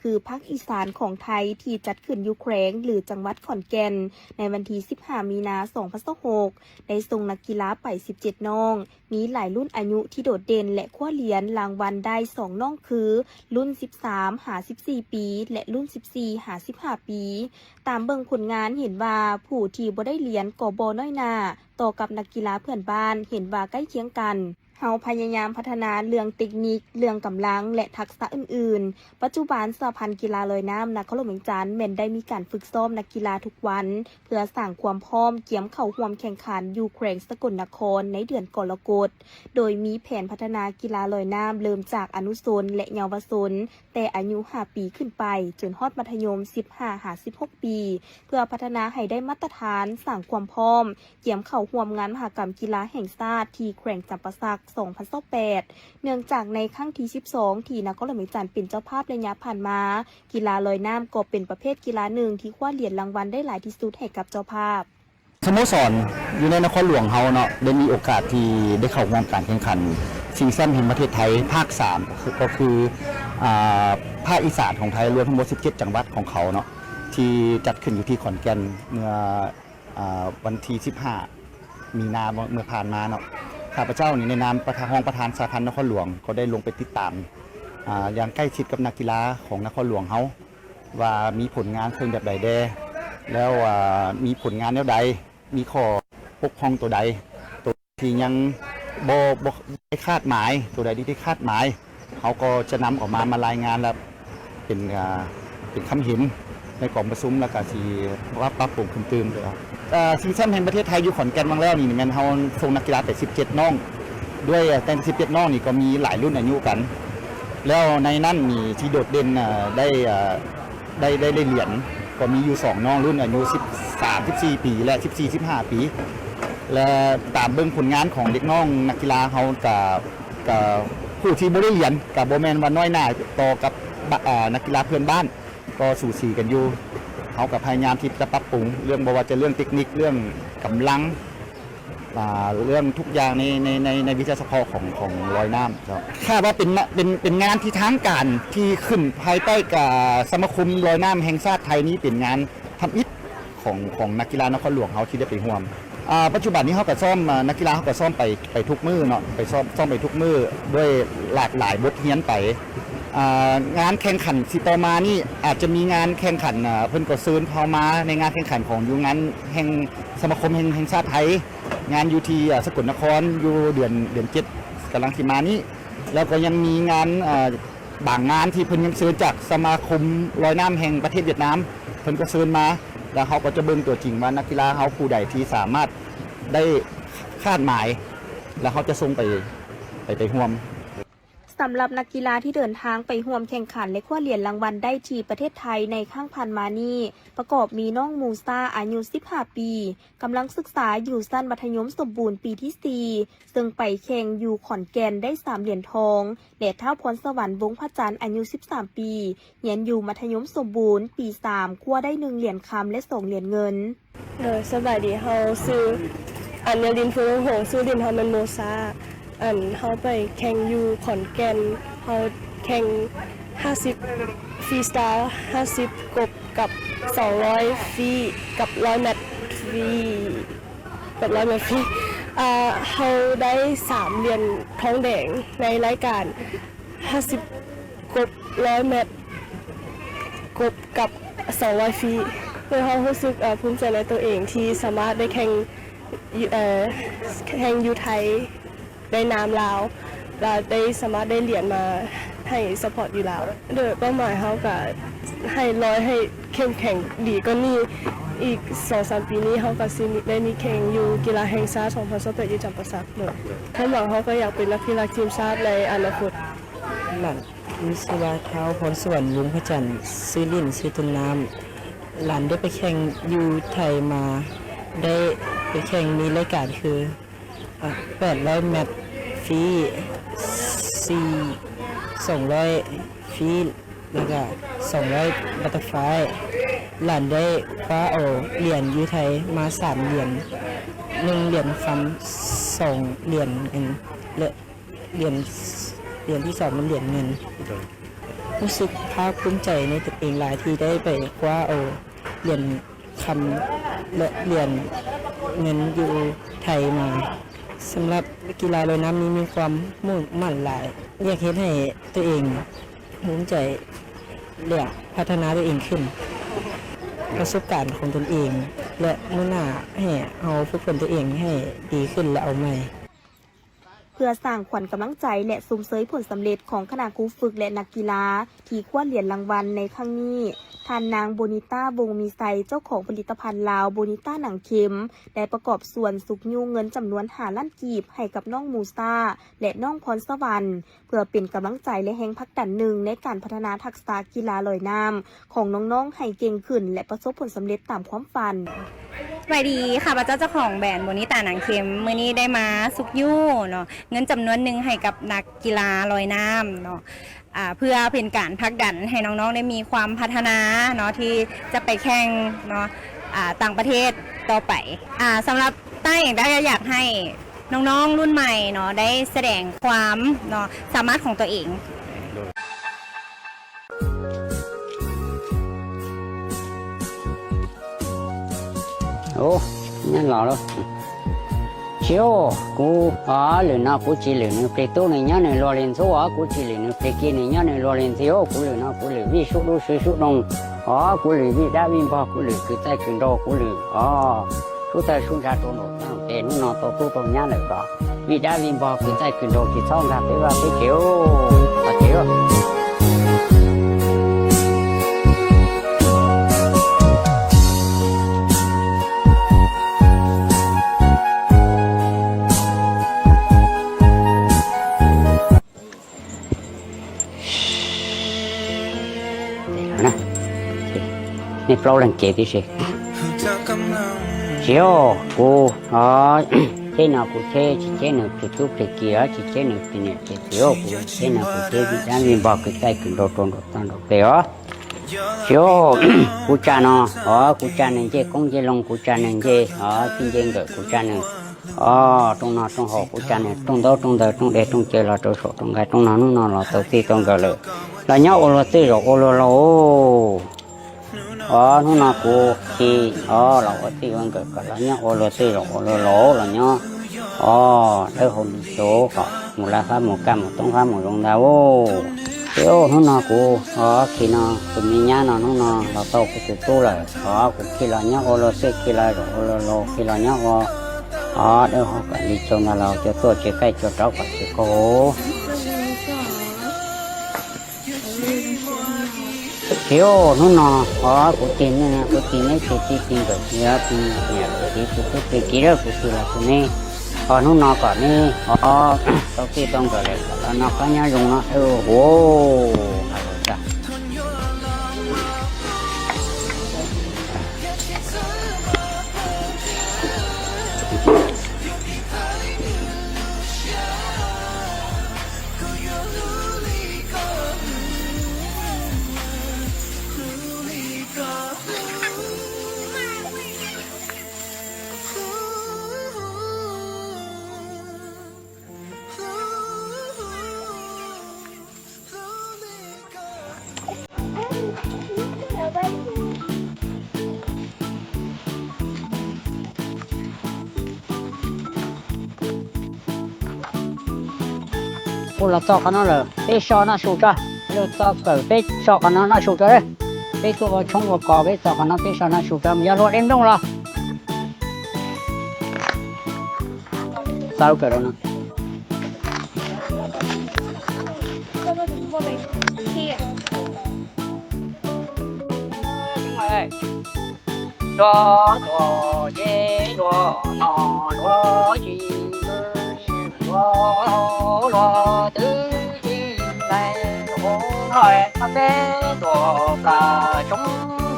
ຄືພາກອີສານຂອງໄທ ທີ່ຈັດຂຶ້ນຢູ່ແຂວງ ຫຼື ຈັງຫວັດຂອນແກ່ນ ໃນວັນທີສິບຫ້າມີນາສອງພັນຊາວຫົກ ໄດ້ສົ່ງນັກກິລາໄປສິບເຈັດນ້ອງ, ມີຫຼາຍລຸ້ນອາຍຸທີ່ໂດດເດັ່ນ ແລະ ຄວ້າຫຼຽນລາງວັນໄດ້ສອງນ້ອງຄື ລຸ້ນສິບສາມຫາສິບສີ່ປີ ແລະ ລຸ້ນສິບສີ່ຫາສິບຫ້າປີ. ຕາມເບິ່ງຜົນງານເຫັນວ່າ ຜູ້ທີ່ບໍ່ໄດ້ຫຼຽນກໍບໍ່ນ້ອຍໜ້າຕໍ່ກັບນັກກິລາເພື່ອນບ້ານ ເຫັນວ່າໃກ້ຄຽງກັນ. ເຮົາພະຍາຍາມພັດທະນາເລື່ອງເຕັກນິກ, ເລື່ອງກຳລັງ ແລະ ທັກສະອື່ນໆ. ປັດຈຸບັນ ສະຫະພັນກິລາລອຍນ້ຳນະຄອນຫຼວງວຽງຈັນ ແມ່ນໄດ້ມີການຝຶກຊ້ອມນັກກິລາທຸກວັນ ເພື່ອສ້າງຄວາມພ້ອມກຽມເຂົ້າຮ່ວມແຂ່ງຂັນຢູ່ແຂວງສະກົນນະຄອນໃນເດືອນກໍລະກົດ, ໂດຍມີແຜນພັດທະນາກິລາລອຍນ້ຳເລີ່ມຈາກອະນຸຊົນ ແລະ ເຍົາວະຊົນ ແຕ່ອາຍຸຫ້າປີຂຶ້ນໄປ ຈົນຮອດມັດທະຍົມ ສິບຫ້າຫາສິບຫົກປີ ເພື່ອພັດທະນາໃຫ້ໄດ້ມາດຕະຖານ, ສ້າງຄວາມພ້ອມ ກຽມເຂົ້າຮ່ວມງານມະຫະກຳກິລາແຫ່ງຊາດທີ່ແຂວງຈຳປາສັກ ສອງພັນຊາວແປດ ເນື່ອງຈາກໃນຄັ້ງທີສິບສອງ ທີ່ນະຄອນຫຼວງວຽງຈັນເປັນເຈົ້າພາບໄລຍະຜ່ານມາ, ກິລາລອຍນ້ຳກໍເປັນປະເພດກິລາໜຶ່ງທີ່ຄວ້າຫຼຽນລາງວັນໄດ້ຫຼາຍທີ່ສຸດໃຫ້ກັບເຈົ້າພາບ. ສະໂມສອນຢູ່ໃນນະຄອນຫຼວງເຮົາເນາະ ໄດ້ມີໂອກາດທີ່ໄດ້ເຂົ້າຮ່ວມການແຂ່ງຂັນຊິງແຊ້ມແຫ່ງປະເທດໄທພາກສາມ ກໍຄື ອ່າ ພາກອີສານຂອງໄທ ລວມທັງໝົດສິບເຈັດຈັງຫວັດຂອງເຂົາເນາະ ທີ່ຈັດຂຶ້ນຢູ່ທີ່ຂອນແກ່ນເມື່ອ ອ່າ ວັນທີສິບຫ້າມີນາ ເມື່ອຜ່ານມາເນາະ. ຂ້າພະເຈົ້ານີ້ໃນນາມປະທານ ຮອງປະທານສະຫະພັນນະຄອນຫຼວງ ກໍໄດ້ລົງໄປຕິດຕາມ ອ່າ ຢ່າງໃກ້ຊິດກັບນັກກິລາຂອງນະຄອນຫຼວງເຮົາ ວ່າມີຜົນງານເຊິ່ງແບບໃດແດ່ ແລ້ວ ອ່າ ມີຜົນງານແນວໃດ ມີຂໍ້ບົກຜ່ອງໂຕໃດ ໂຕທີ່ຍັງບໍ່ ບໍ່ໄດ້ຄາດໝາຍ ໂຕໃດທີ່ໄດ້ຄາດໝາຍ ເຮົາກໍຈະນຳອອກມາ ມາລາຍງານ ແລະ ເປັນ ອ່າ ເປັນຄຳເຫັນໃນກອງປະຊຸມ ແລ້ວກະຊິປັບ ປັບປຸງເພີ່ມຕື່ມ. ເອີ ຊິງແຊັມແຫ່ງປະເທດໄທຢູ່ຂອນແກ່ນຫວ່າງແລ້ວນີ້ ແມ່ນເຮົາສົ່ງນັກກິລາໄປສິບເຈັດນ້ອງ ດ້ວຍ ແຕ່ສິບເຈັດນ້ອງນີ້ກໍມີຫຼາຍລຸ້ນອາຍຸກັນ ແລ້ວໃນນັ້ນນີ້ທີ່ໂດດເດັ່ນ ເອີ ໄດ້ ເອີ ໄດ້ ໄດ້ ໄດ້ຫຼຽນ ກໍມີຢູ່ສອງນ້ອງ ລຸ້ນອາຍຸສິບສາມ ສິບສີ່ປີ ແລະ ສິບສີ່ ສິບຫ້າປີ ແລະ ຕາມເບິ່ງຜົນງານຂອງເດັກນ້ອງນັກກິລາເຮົາກະ ກະຜູ້ທີ່ບໍ່ໄດ້ຫຼຽນກະບໍ່ແມ່ນວ່ານ້ອຍໜ້າຕໍ່ກັບ ບະ ເອີ ນັກກິລາເພື່ອນບ້ານ ກໍສູສີກັນຢູ່. ເຮົາກໍພະຍາຍາມທີ່ຈະປັບປຸງເລື່ອງ ບໍ່ວ່າຈະເລື່ອງເຕັກນິກ ເລື່ອງກຳລັງ ອ່າ ເລື່ອງທຸກຢ່າງໃນ ໃນ ໃນ ໃນວິຊາສະເພາະຂອງ ຂອງລອຍນ້ຳເຈົ້າ. ຄາດວ່າເປັນ ເປັນ ເປັນງານທີ່ທາງການທີ່ຂຶ້ນພາຍໃຕ້ ກະ ສະມາຄົມລອຍນ້ຳແຫ່ງຊາດໄທນີ້ ເປັນງານທຳອິດຂອງ ຂອງນັກກິລານະຄອນຫຼວງເຮົາທີ່ໄດ້ໄປຮ່ວມ. ອ່າ ປັດຈຸບັນນີ້ເຮົາກໍຊ້ອມ ນັກກິລາເຮົາກໍຊ້ອມໄປ ໄປທຸກມື້ເນາະ ໄປຊ້ອມ ຊ້ອມໄປທຸກມື້ ດ້ວຍຫຼາກຫຼາຍບົດຮຽນໄປ. ອ່າ ງານແຂ່ງຂັນທີ່ຕໍ່ມານີ້ ອາດຈະມີງານແຂ່ງຂັນ ເພິ່ນກໍເຊີນເຮົາມາໃນງານແຂ່ງຂັນຂອງ ຢູ່ງານແຫ່ງ ສະມາຄົມແຫ່ງ ແຫ່ງຊາດໄທ ງານຢູ່ທີ່ ສະກົນນະຄອນ ຢູ່ເດືອນ ເດືອນເຈັດກຳລັງຊິມານີ້ ແລ້ວກໍຍັງມີງານ ບາງງານທີ່ເພິ່ນຍັງເຊີນຈາກສະມາຄົມລອຍນ້ຳແຫ່ງປະເທດຫວຽດນາມ ເພິ່ນກໍເຊີນມາ ແລ້ວເຮົາກໍຈະເບິ່ງຕົວຈິງວ່ານັກກິລາເຮົາຜູ້ໃດທີ່ສາມາດໄດ້ຄາດໝາຍ ແລ້ວເຮົາຈະສົ່ງໄປ ໄປ ໄປຮ່ວມ. ສຳລັບນັກກິລາທີ່ເດີນທາງໄປຮ່ວມແຂ່ງຂັນ ແລະ ຄວ້າຫຼຽນລາງວັນໄດ້ທີ່ປະເທດໄທໃນຄັ້ງຜ່ານມານີ້ ປະກອບມີນ້ອງມູຊາ ອາຍຸສິບຫ້າປີ ກຳລັງສຶກສາຢູ່ຊັ້ນມັດທະຍົມສົມບູນປີທີສີ່ ເຊິ່ງໄປແຂ່ງຢູ່ຂອນແກ່ນໄດ້ສາມຫຼຽນທອງ ແລະ ທ້າວພອນສະຫວັນ ວົງພະຈັນ ອາຍຸສິບສາມປີ ຮຽນຢູ່ມັດທະຍົມສົມບູນປີສາມ ຄວ້າໄດ້ໜຶ່ງຫຼຽນຄຳ ແລະ ສອງຫຼຽນເງິນ. ໂດຍ ສະບາຍດີ ເຮົາຊື່ ອັນຍາລິນ ພູວົງພົງ ຊື່ຫຼິ້ນເຮົາແມ່ນໂມຊາ. ອັນ ເຮົາໄປແຂ່ງຢູ່ຂອນແກ່ນ ເຮົາແຂ່ງຫ້າສິບຟຣີສະຕາຍ ຫ້າສິບກົບ ກັບສອງຮ້ອຍຟຣີ ກັບຮ້ອຍແມັດຟຣີ ກັບຮ້ອຍແມັດຟຣີ ອ່າ ເຮົາໄດ້ສາມຫຼຽນທອງແດງໃນລາຍການຫ້າສິບກົບ ຮ້ອຍແມັດ ກົບ ກັບສອງຮ້ອຍຟຣີ ໂດຍເຮົາຮູ້ສຶກ ເອີ ພູມໃຈໃນຕົວເອງທີ່ສາມາດໄດ້ແຂ່ງ ເອີ ແຂ່ງຢູ່ໄທ ໃນນາມລາວ ແລະ ໄດ້ສາມາດໄດ້ຫຼຽນມາໃຫ້ຊັບພອດຢູ່ລາວ. ໂດຍເປົ້າໝາຍເຮົາກະໃຫ້ລອຍໃຫ້ເຂັ້ມແຂງດີກວ່ານີ້ ອີກສອງສາມປີນີ້ເຮົາກະຊິໄດ້ມີແຂ່ງຢູ່ກິລາແຫ່ງຊາດສອງພັນຊາວແປດຢູ່ຈຳປາສັກ. ໂດຍຄວາມຫວັງເຮົາກະຢາກເປັນນັກກິລາທີມຊາດໃນອະນາຄົດ. ຫຼານມີຊື່ວ່າ ທ້າວພອນສະຫວັນ ວົງພະຈັນ ຊື່ຫຼິ້ນຊື່ຕົ້ນນ້ຳ. ຫຼານໄດ້ໄປແຂ່ງຢູ່ໄທມາ ໄດ້ໄປແຂ່ງມີລາຍການຄື ແປດຮ້ອຍແມັດຟຣີ ສີ່ ສອງຮ້ອຍຟຣີ ແລ້ວກະສອງຮ້ອຍບັດເຕີຟາຍ. ຫຼານໄດ້ຄວ້າເອົາຫຼຽນຢູ່ໄທມາສາມຫຼຽນ ໜຶ່ງຫຼຽນຄຳ ສອງຫຼຽນເງິນ ແລະ ຫຼຽນ ຫຼຽນທີສອງແມ່ນຫຼຽນເງິນ. ໂດຍ ຮູ້ສຶກພາກພູມໃຈໃນຕົວເອງຫຼາຍທີ່ໄດ້ໄປຄວ້າເອົາຫຼຽນຄຳ ແລະ ຫຼຽນເງິນຢູ່ໄທມາ. ສຳລັບກິລາລອຍນ້ຳນີ້ມີຄວາມມຸ່ງໝັ້ນຫຼາຍ ຢາກເຮັດໃຫ້ຕົວເອງພູມໃຈ ແລະ ພັດທະນາຕົວເອງຂຶ້ນ ປະສົບການຂອງຕົນເອງ ແລະ ມື້ໜ້າໃຫ້ເຮົາຝຶກຝົນຕົວເອງໃຫ້ດີຂຶ້ນ ແລະ ເອົາໃໝ່. ເພື່ອສ້າງຂວັນກຳລັງໃຈ ແລະ ຊົມເຊີຍຜົນສຳເລັດຂອງຄະນະຄູຝຶກ ແລະ ນັກກິລາທີ່ຄວ້າຫຼຽນລາງວັນໃນຄັ້ງນີ້, ທ່ານນາງ ໂບນິຕ້າ ວົງມີໄຊ ເຈົ້າຂອງຜະລິດຕະພັນລາວ ໂບນິຕ້າໜັງເຂັມ ໄດ້ປະກອບສ່ວນຊຸກຍູ້ເງິນຈຳນວນຫ້າລ້ານກີບໃຫ້ກັບນ້ອງມູຊາ ແລະ ນ້ອງພອນສະຫວັນ ເພື່ອເປັນກຳລັງໃຈ ແລະ ແຮງຜັກດັນໜຶ່ງໃນການພັດທະນາທັກສະກິລາລອຍນ້ຳຂອງນ້ອງໆໃຫ້ເກັ່ງຂຶ້ນ ແລະ ປະສົບຜົນສຳເລັດຕາມຄວາມຝັນ. ສະບາຍດີ ຂ້າພະເຈົ້າເຈົ້າຂອງແບຣນ ໂບນິຕ້າໜັງເຂັມ ມື້ນີ້ໄດ້ມາຊຸກຍູ້ເນາະ ເງິນຈຳນວນໜຶ່ງໃຫ້ກັບນັກກິລາລອຍນ້ຳເນາະ ອ່າ ເພື່ອເປັນການຜັກດັນໃຫ້ນ້ອງໆໄດ້ມີຄວາມພັດທະນາເນາະ ທີ່ຈະໄປແຂ່ງເນາະ ອ່າ ຕ່າງປະເທດຕໍ່ໄປ. ອ່າ ສຳລັບຕ້າເອງ ຕ້າກໍຢາກໃຫ້ ນ້ອງໆລຸ້ນໃໝ່ເນາະ ໄດ້ສະແດງຄວາມເນາະ ສາມາດຂອງຕົວເອງ. ໂອ້ ແມ່ນລາວແລ້ວ. Chiếu, cu, ó, lử no cu chỉ lử nư plê tú nư nhớ nư lo lên số, ó, cu chỉ lử nư plê kia nư nhớ nư lo lên số, cu lử no cu lử vi sút đu sư sút nông, ó, cu lử vi đã vi bo, cu lử cử tay cử đồ, cu lử, ó, sút tay sút ra trôn đổ, tê nư no tô tu tô nhá lử đó. Vi đã vi bo, cử tay cử đồ, chỉ thong ra tế va tế chiếu, và chiếu. ນີ້ເປົ່າລັງເກຕິເຊ ຊິໂອ ກູ ອໍ ເຊນອ ກູ ເຊ ຊິເຊນອ ເພຕຸ ເພກີ ອ ຊິເຊນອ ເພເນ ເພຕິໂອ ກູ ເຊນອ ກູ ເຊ ວິດາ ວິນ ບໍ ຄື ໃກ້ ຄື ໂດ ໂຕນ ໂດ ຕານ ໂດ ເປ ອໍ ຊິໂອ ກູ ຈາ ນອ ອໍ ກູ ຈາ ໜຶ່ງ ເຈ ກົງ ເຈ ລົງ ກູ ຈາ ໜຶ່ງ ເຈ ອໍ ຊິນ ເຈ ເກີດ ກູ ຈາ ໜຶ່ງ ອໍ ຕົງ ນອ ຕົງ ຫໍ ກູ ຈາ ໜຶ່ງ ຕົງ ໂດ ຕົງ ເດີ ຕົງ ເດ ຕົງ ເຈີ ລອ ໂຕ ໂສ ຕົງ ໄກ ຕົງ ນອ ນຸ ນອ ລອ ໂຕ ຕີ ຕົງ ເກີດ ເລີ ລະ ຍອ ໂອ ໂລ ຕື້ ໂຣ ໂອ ໂລ ໂລ ອໍ ນຸ ນອ ກູ ຄີ ອໍ ລະ ໂອ ຕີ ເວີງ ເກີດ ກະ ລະ ຍອ ໂອ ໂລ ຕື້ ໂຣ ໂອ ໂລ ໂລ ລະ ຍອ ອໍ ເດີ ໂຮ ດີ ໂຈ ກະ ໝູ ລາ ຟ້າ ໝູ ກາ ໝູ ຕົງ ຟ້າ ໝູ ລົງ ດາ ໂອ ເອ ໂອ ນຸ ນອ ກູ ອໍ ຄີ ນອ ຕຸ ມີ ຍາ ນອ ນຸ ນອ ລະ ໂຕ ກູ ຕູ ຕູ ລະ ອໍ ກູ ຄີ ລະ ຍອ ໂອ ໂລ ຕື້ ຄີ ລະ ໂຣ ໂອ ໂລ ໂລ ຄີ ລະ ຍອ ໂອ ອໍ ເດີ ໂຮ ກະ ລີ ໂຈ ນະ ລາ ໂຈ ຕົວ ເຈ ໄກ່ ໂຈ ເຕົາ ກະ ເຈ ໂກ ເຊ ໂອ ນຸ ນອ ອໍ ກູ ຕີ ເນ ກູ ຕີ ເນ ເຈ ຕີ ຕີ ກະ ເຊ ອ ຕີ ເນ ເຈ ຕີ ຕູ ຕູ ເຈ ກີ ເດີ ກູ ຕີ ລະ ກູ ເນ ອໍ ນຸ ນອ ກະ ເນ ອໍ ໂຕ ຕີ ຕົງ ກະ ເລ ກະ ລະ ນອ ກະ ຍາ ຍົງ ນະ ເອີ ໂອ Ôi, lọt tọ cả nó lờ, tê so nó sụt ra. Lọt tọ cỡ tê so cả nó nó sụt ra đấy. Tê tụ vào trong vào cỏ với tọ cả nó tê so nó sụt ra. Mình ra lọt em đông lọ. Sao cỡ đó nó. Lúa, lúa, dê, lúa, nò, lúa, dê, lúa, lúa, tứ, dê, lai, lúa, lúa, bê, lúa, cà, trống,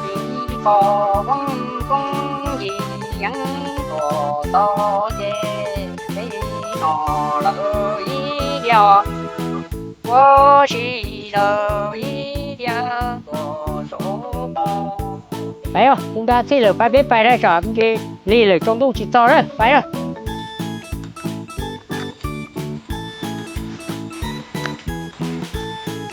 dê, bò, bông, bông, dê, nhắn, lúa, to, dê, dê, nò, lỡ, dê, đèo. Ơ, đi lờ, đi đi à, tổ số ba. ໄປເອົາ ກຸງດາຊິເລີ ໄປເບ ໄປໄດ້ສາມເຈ ລີເລີ ຈົ່ງດຸງຊິຕໍ່ເດີ ໄປເອົາ.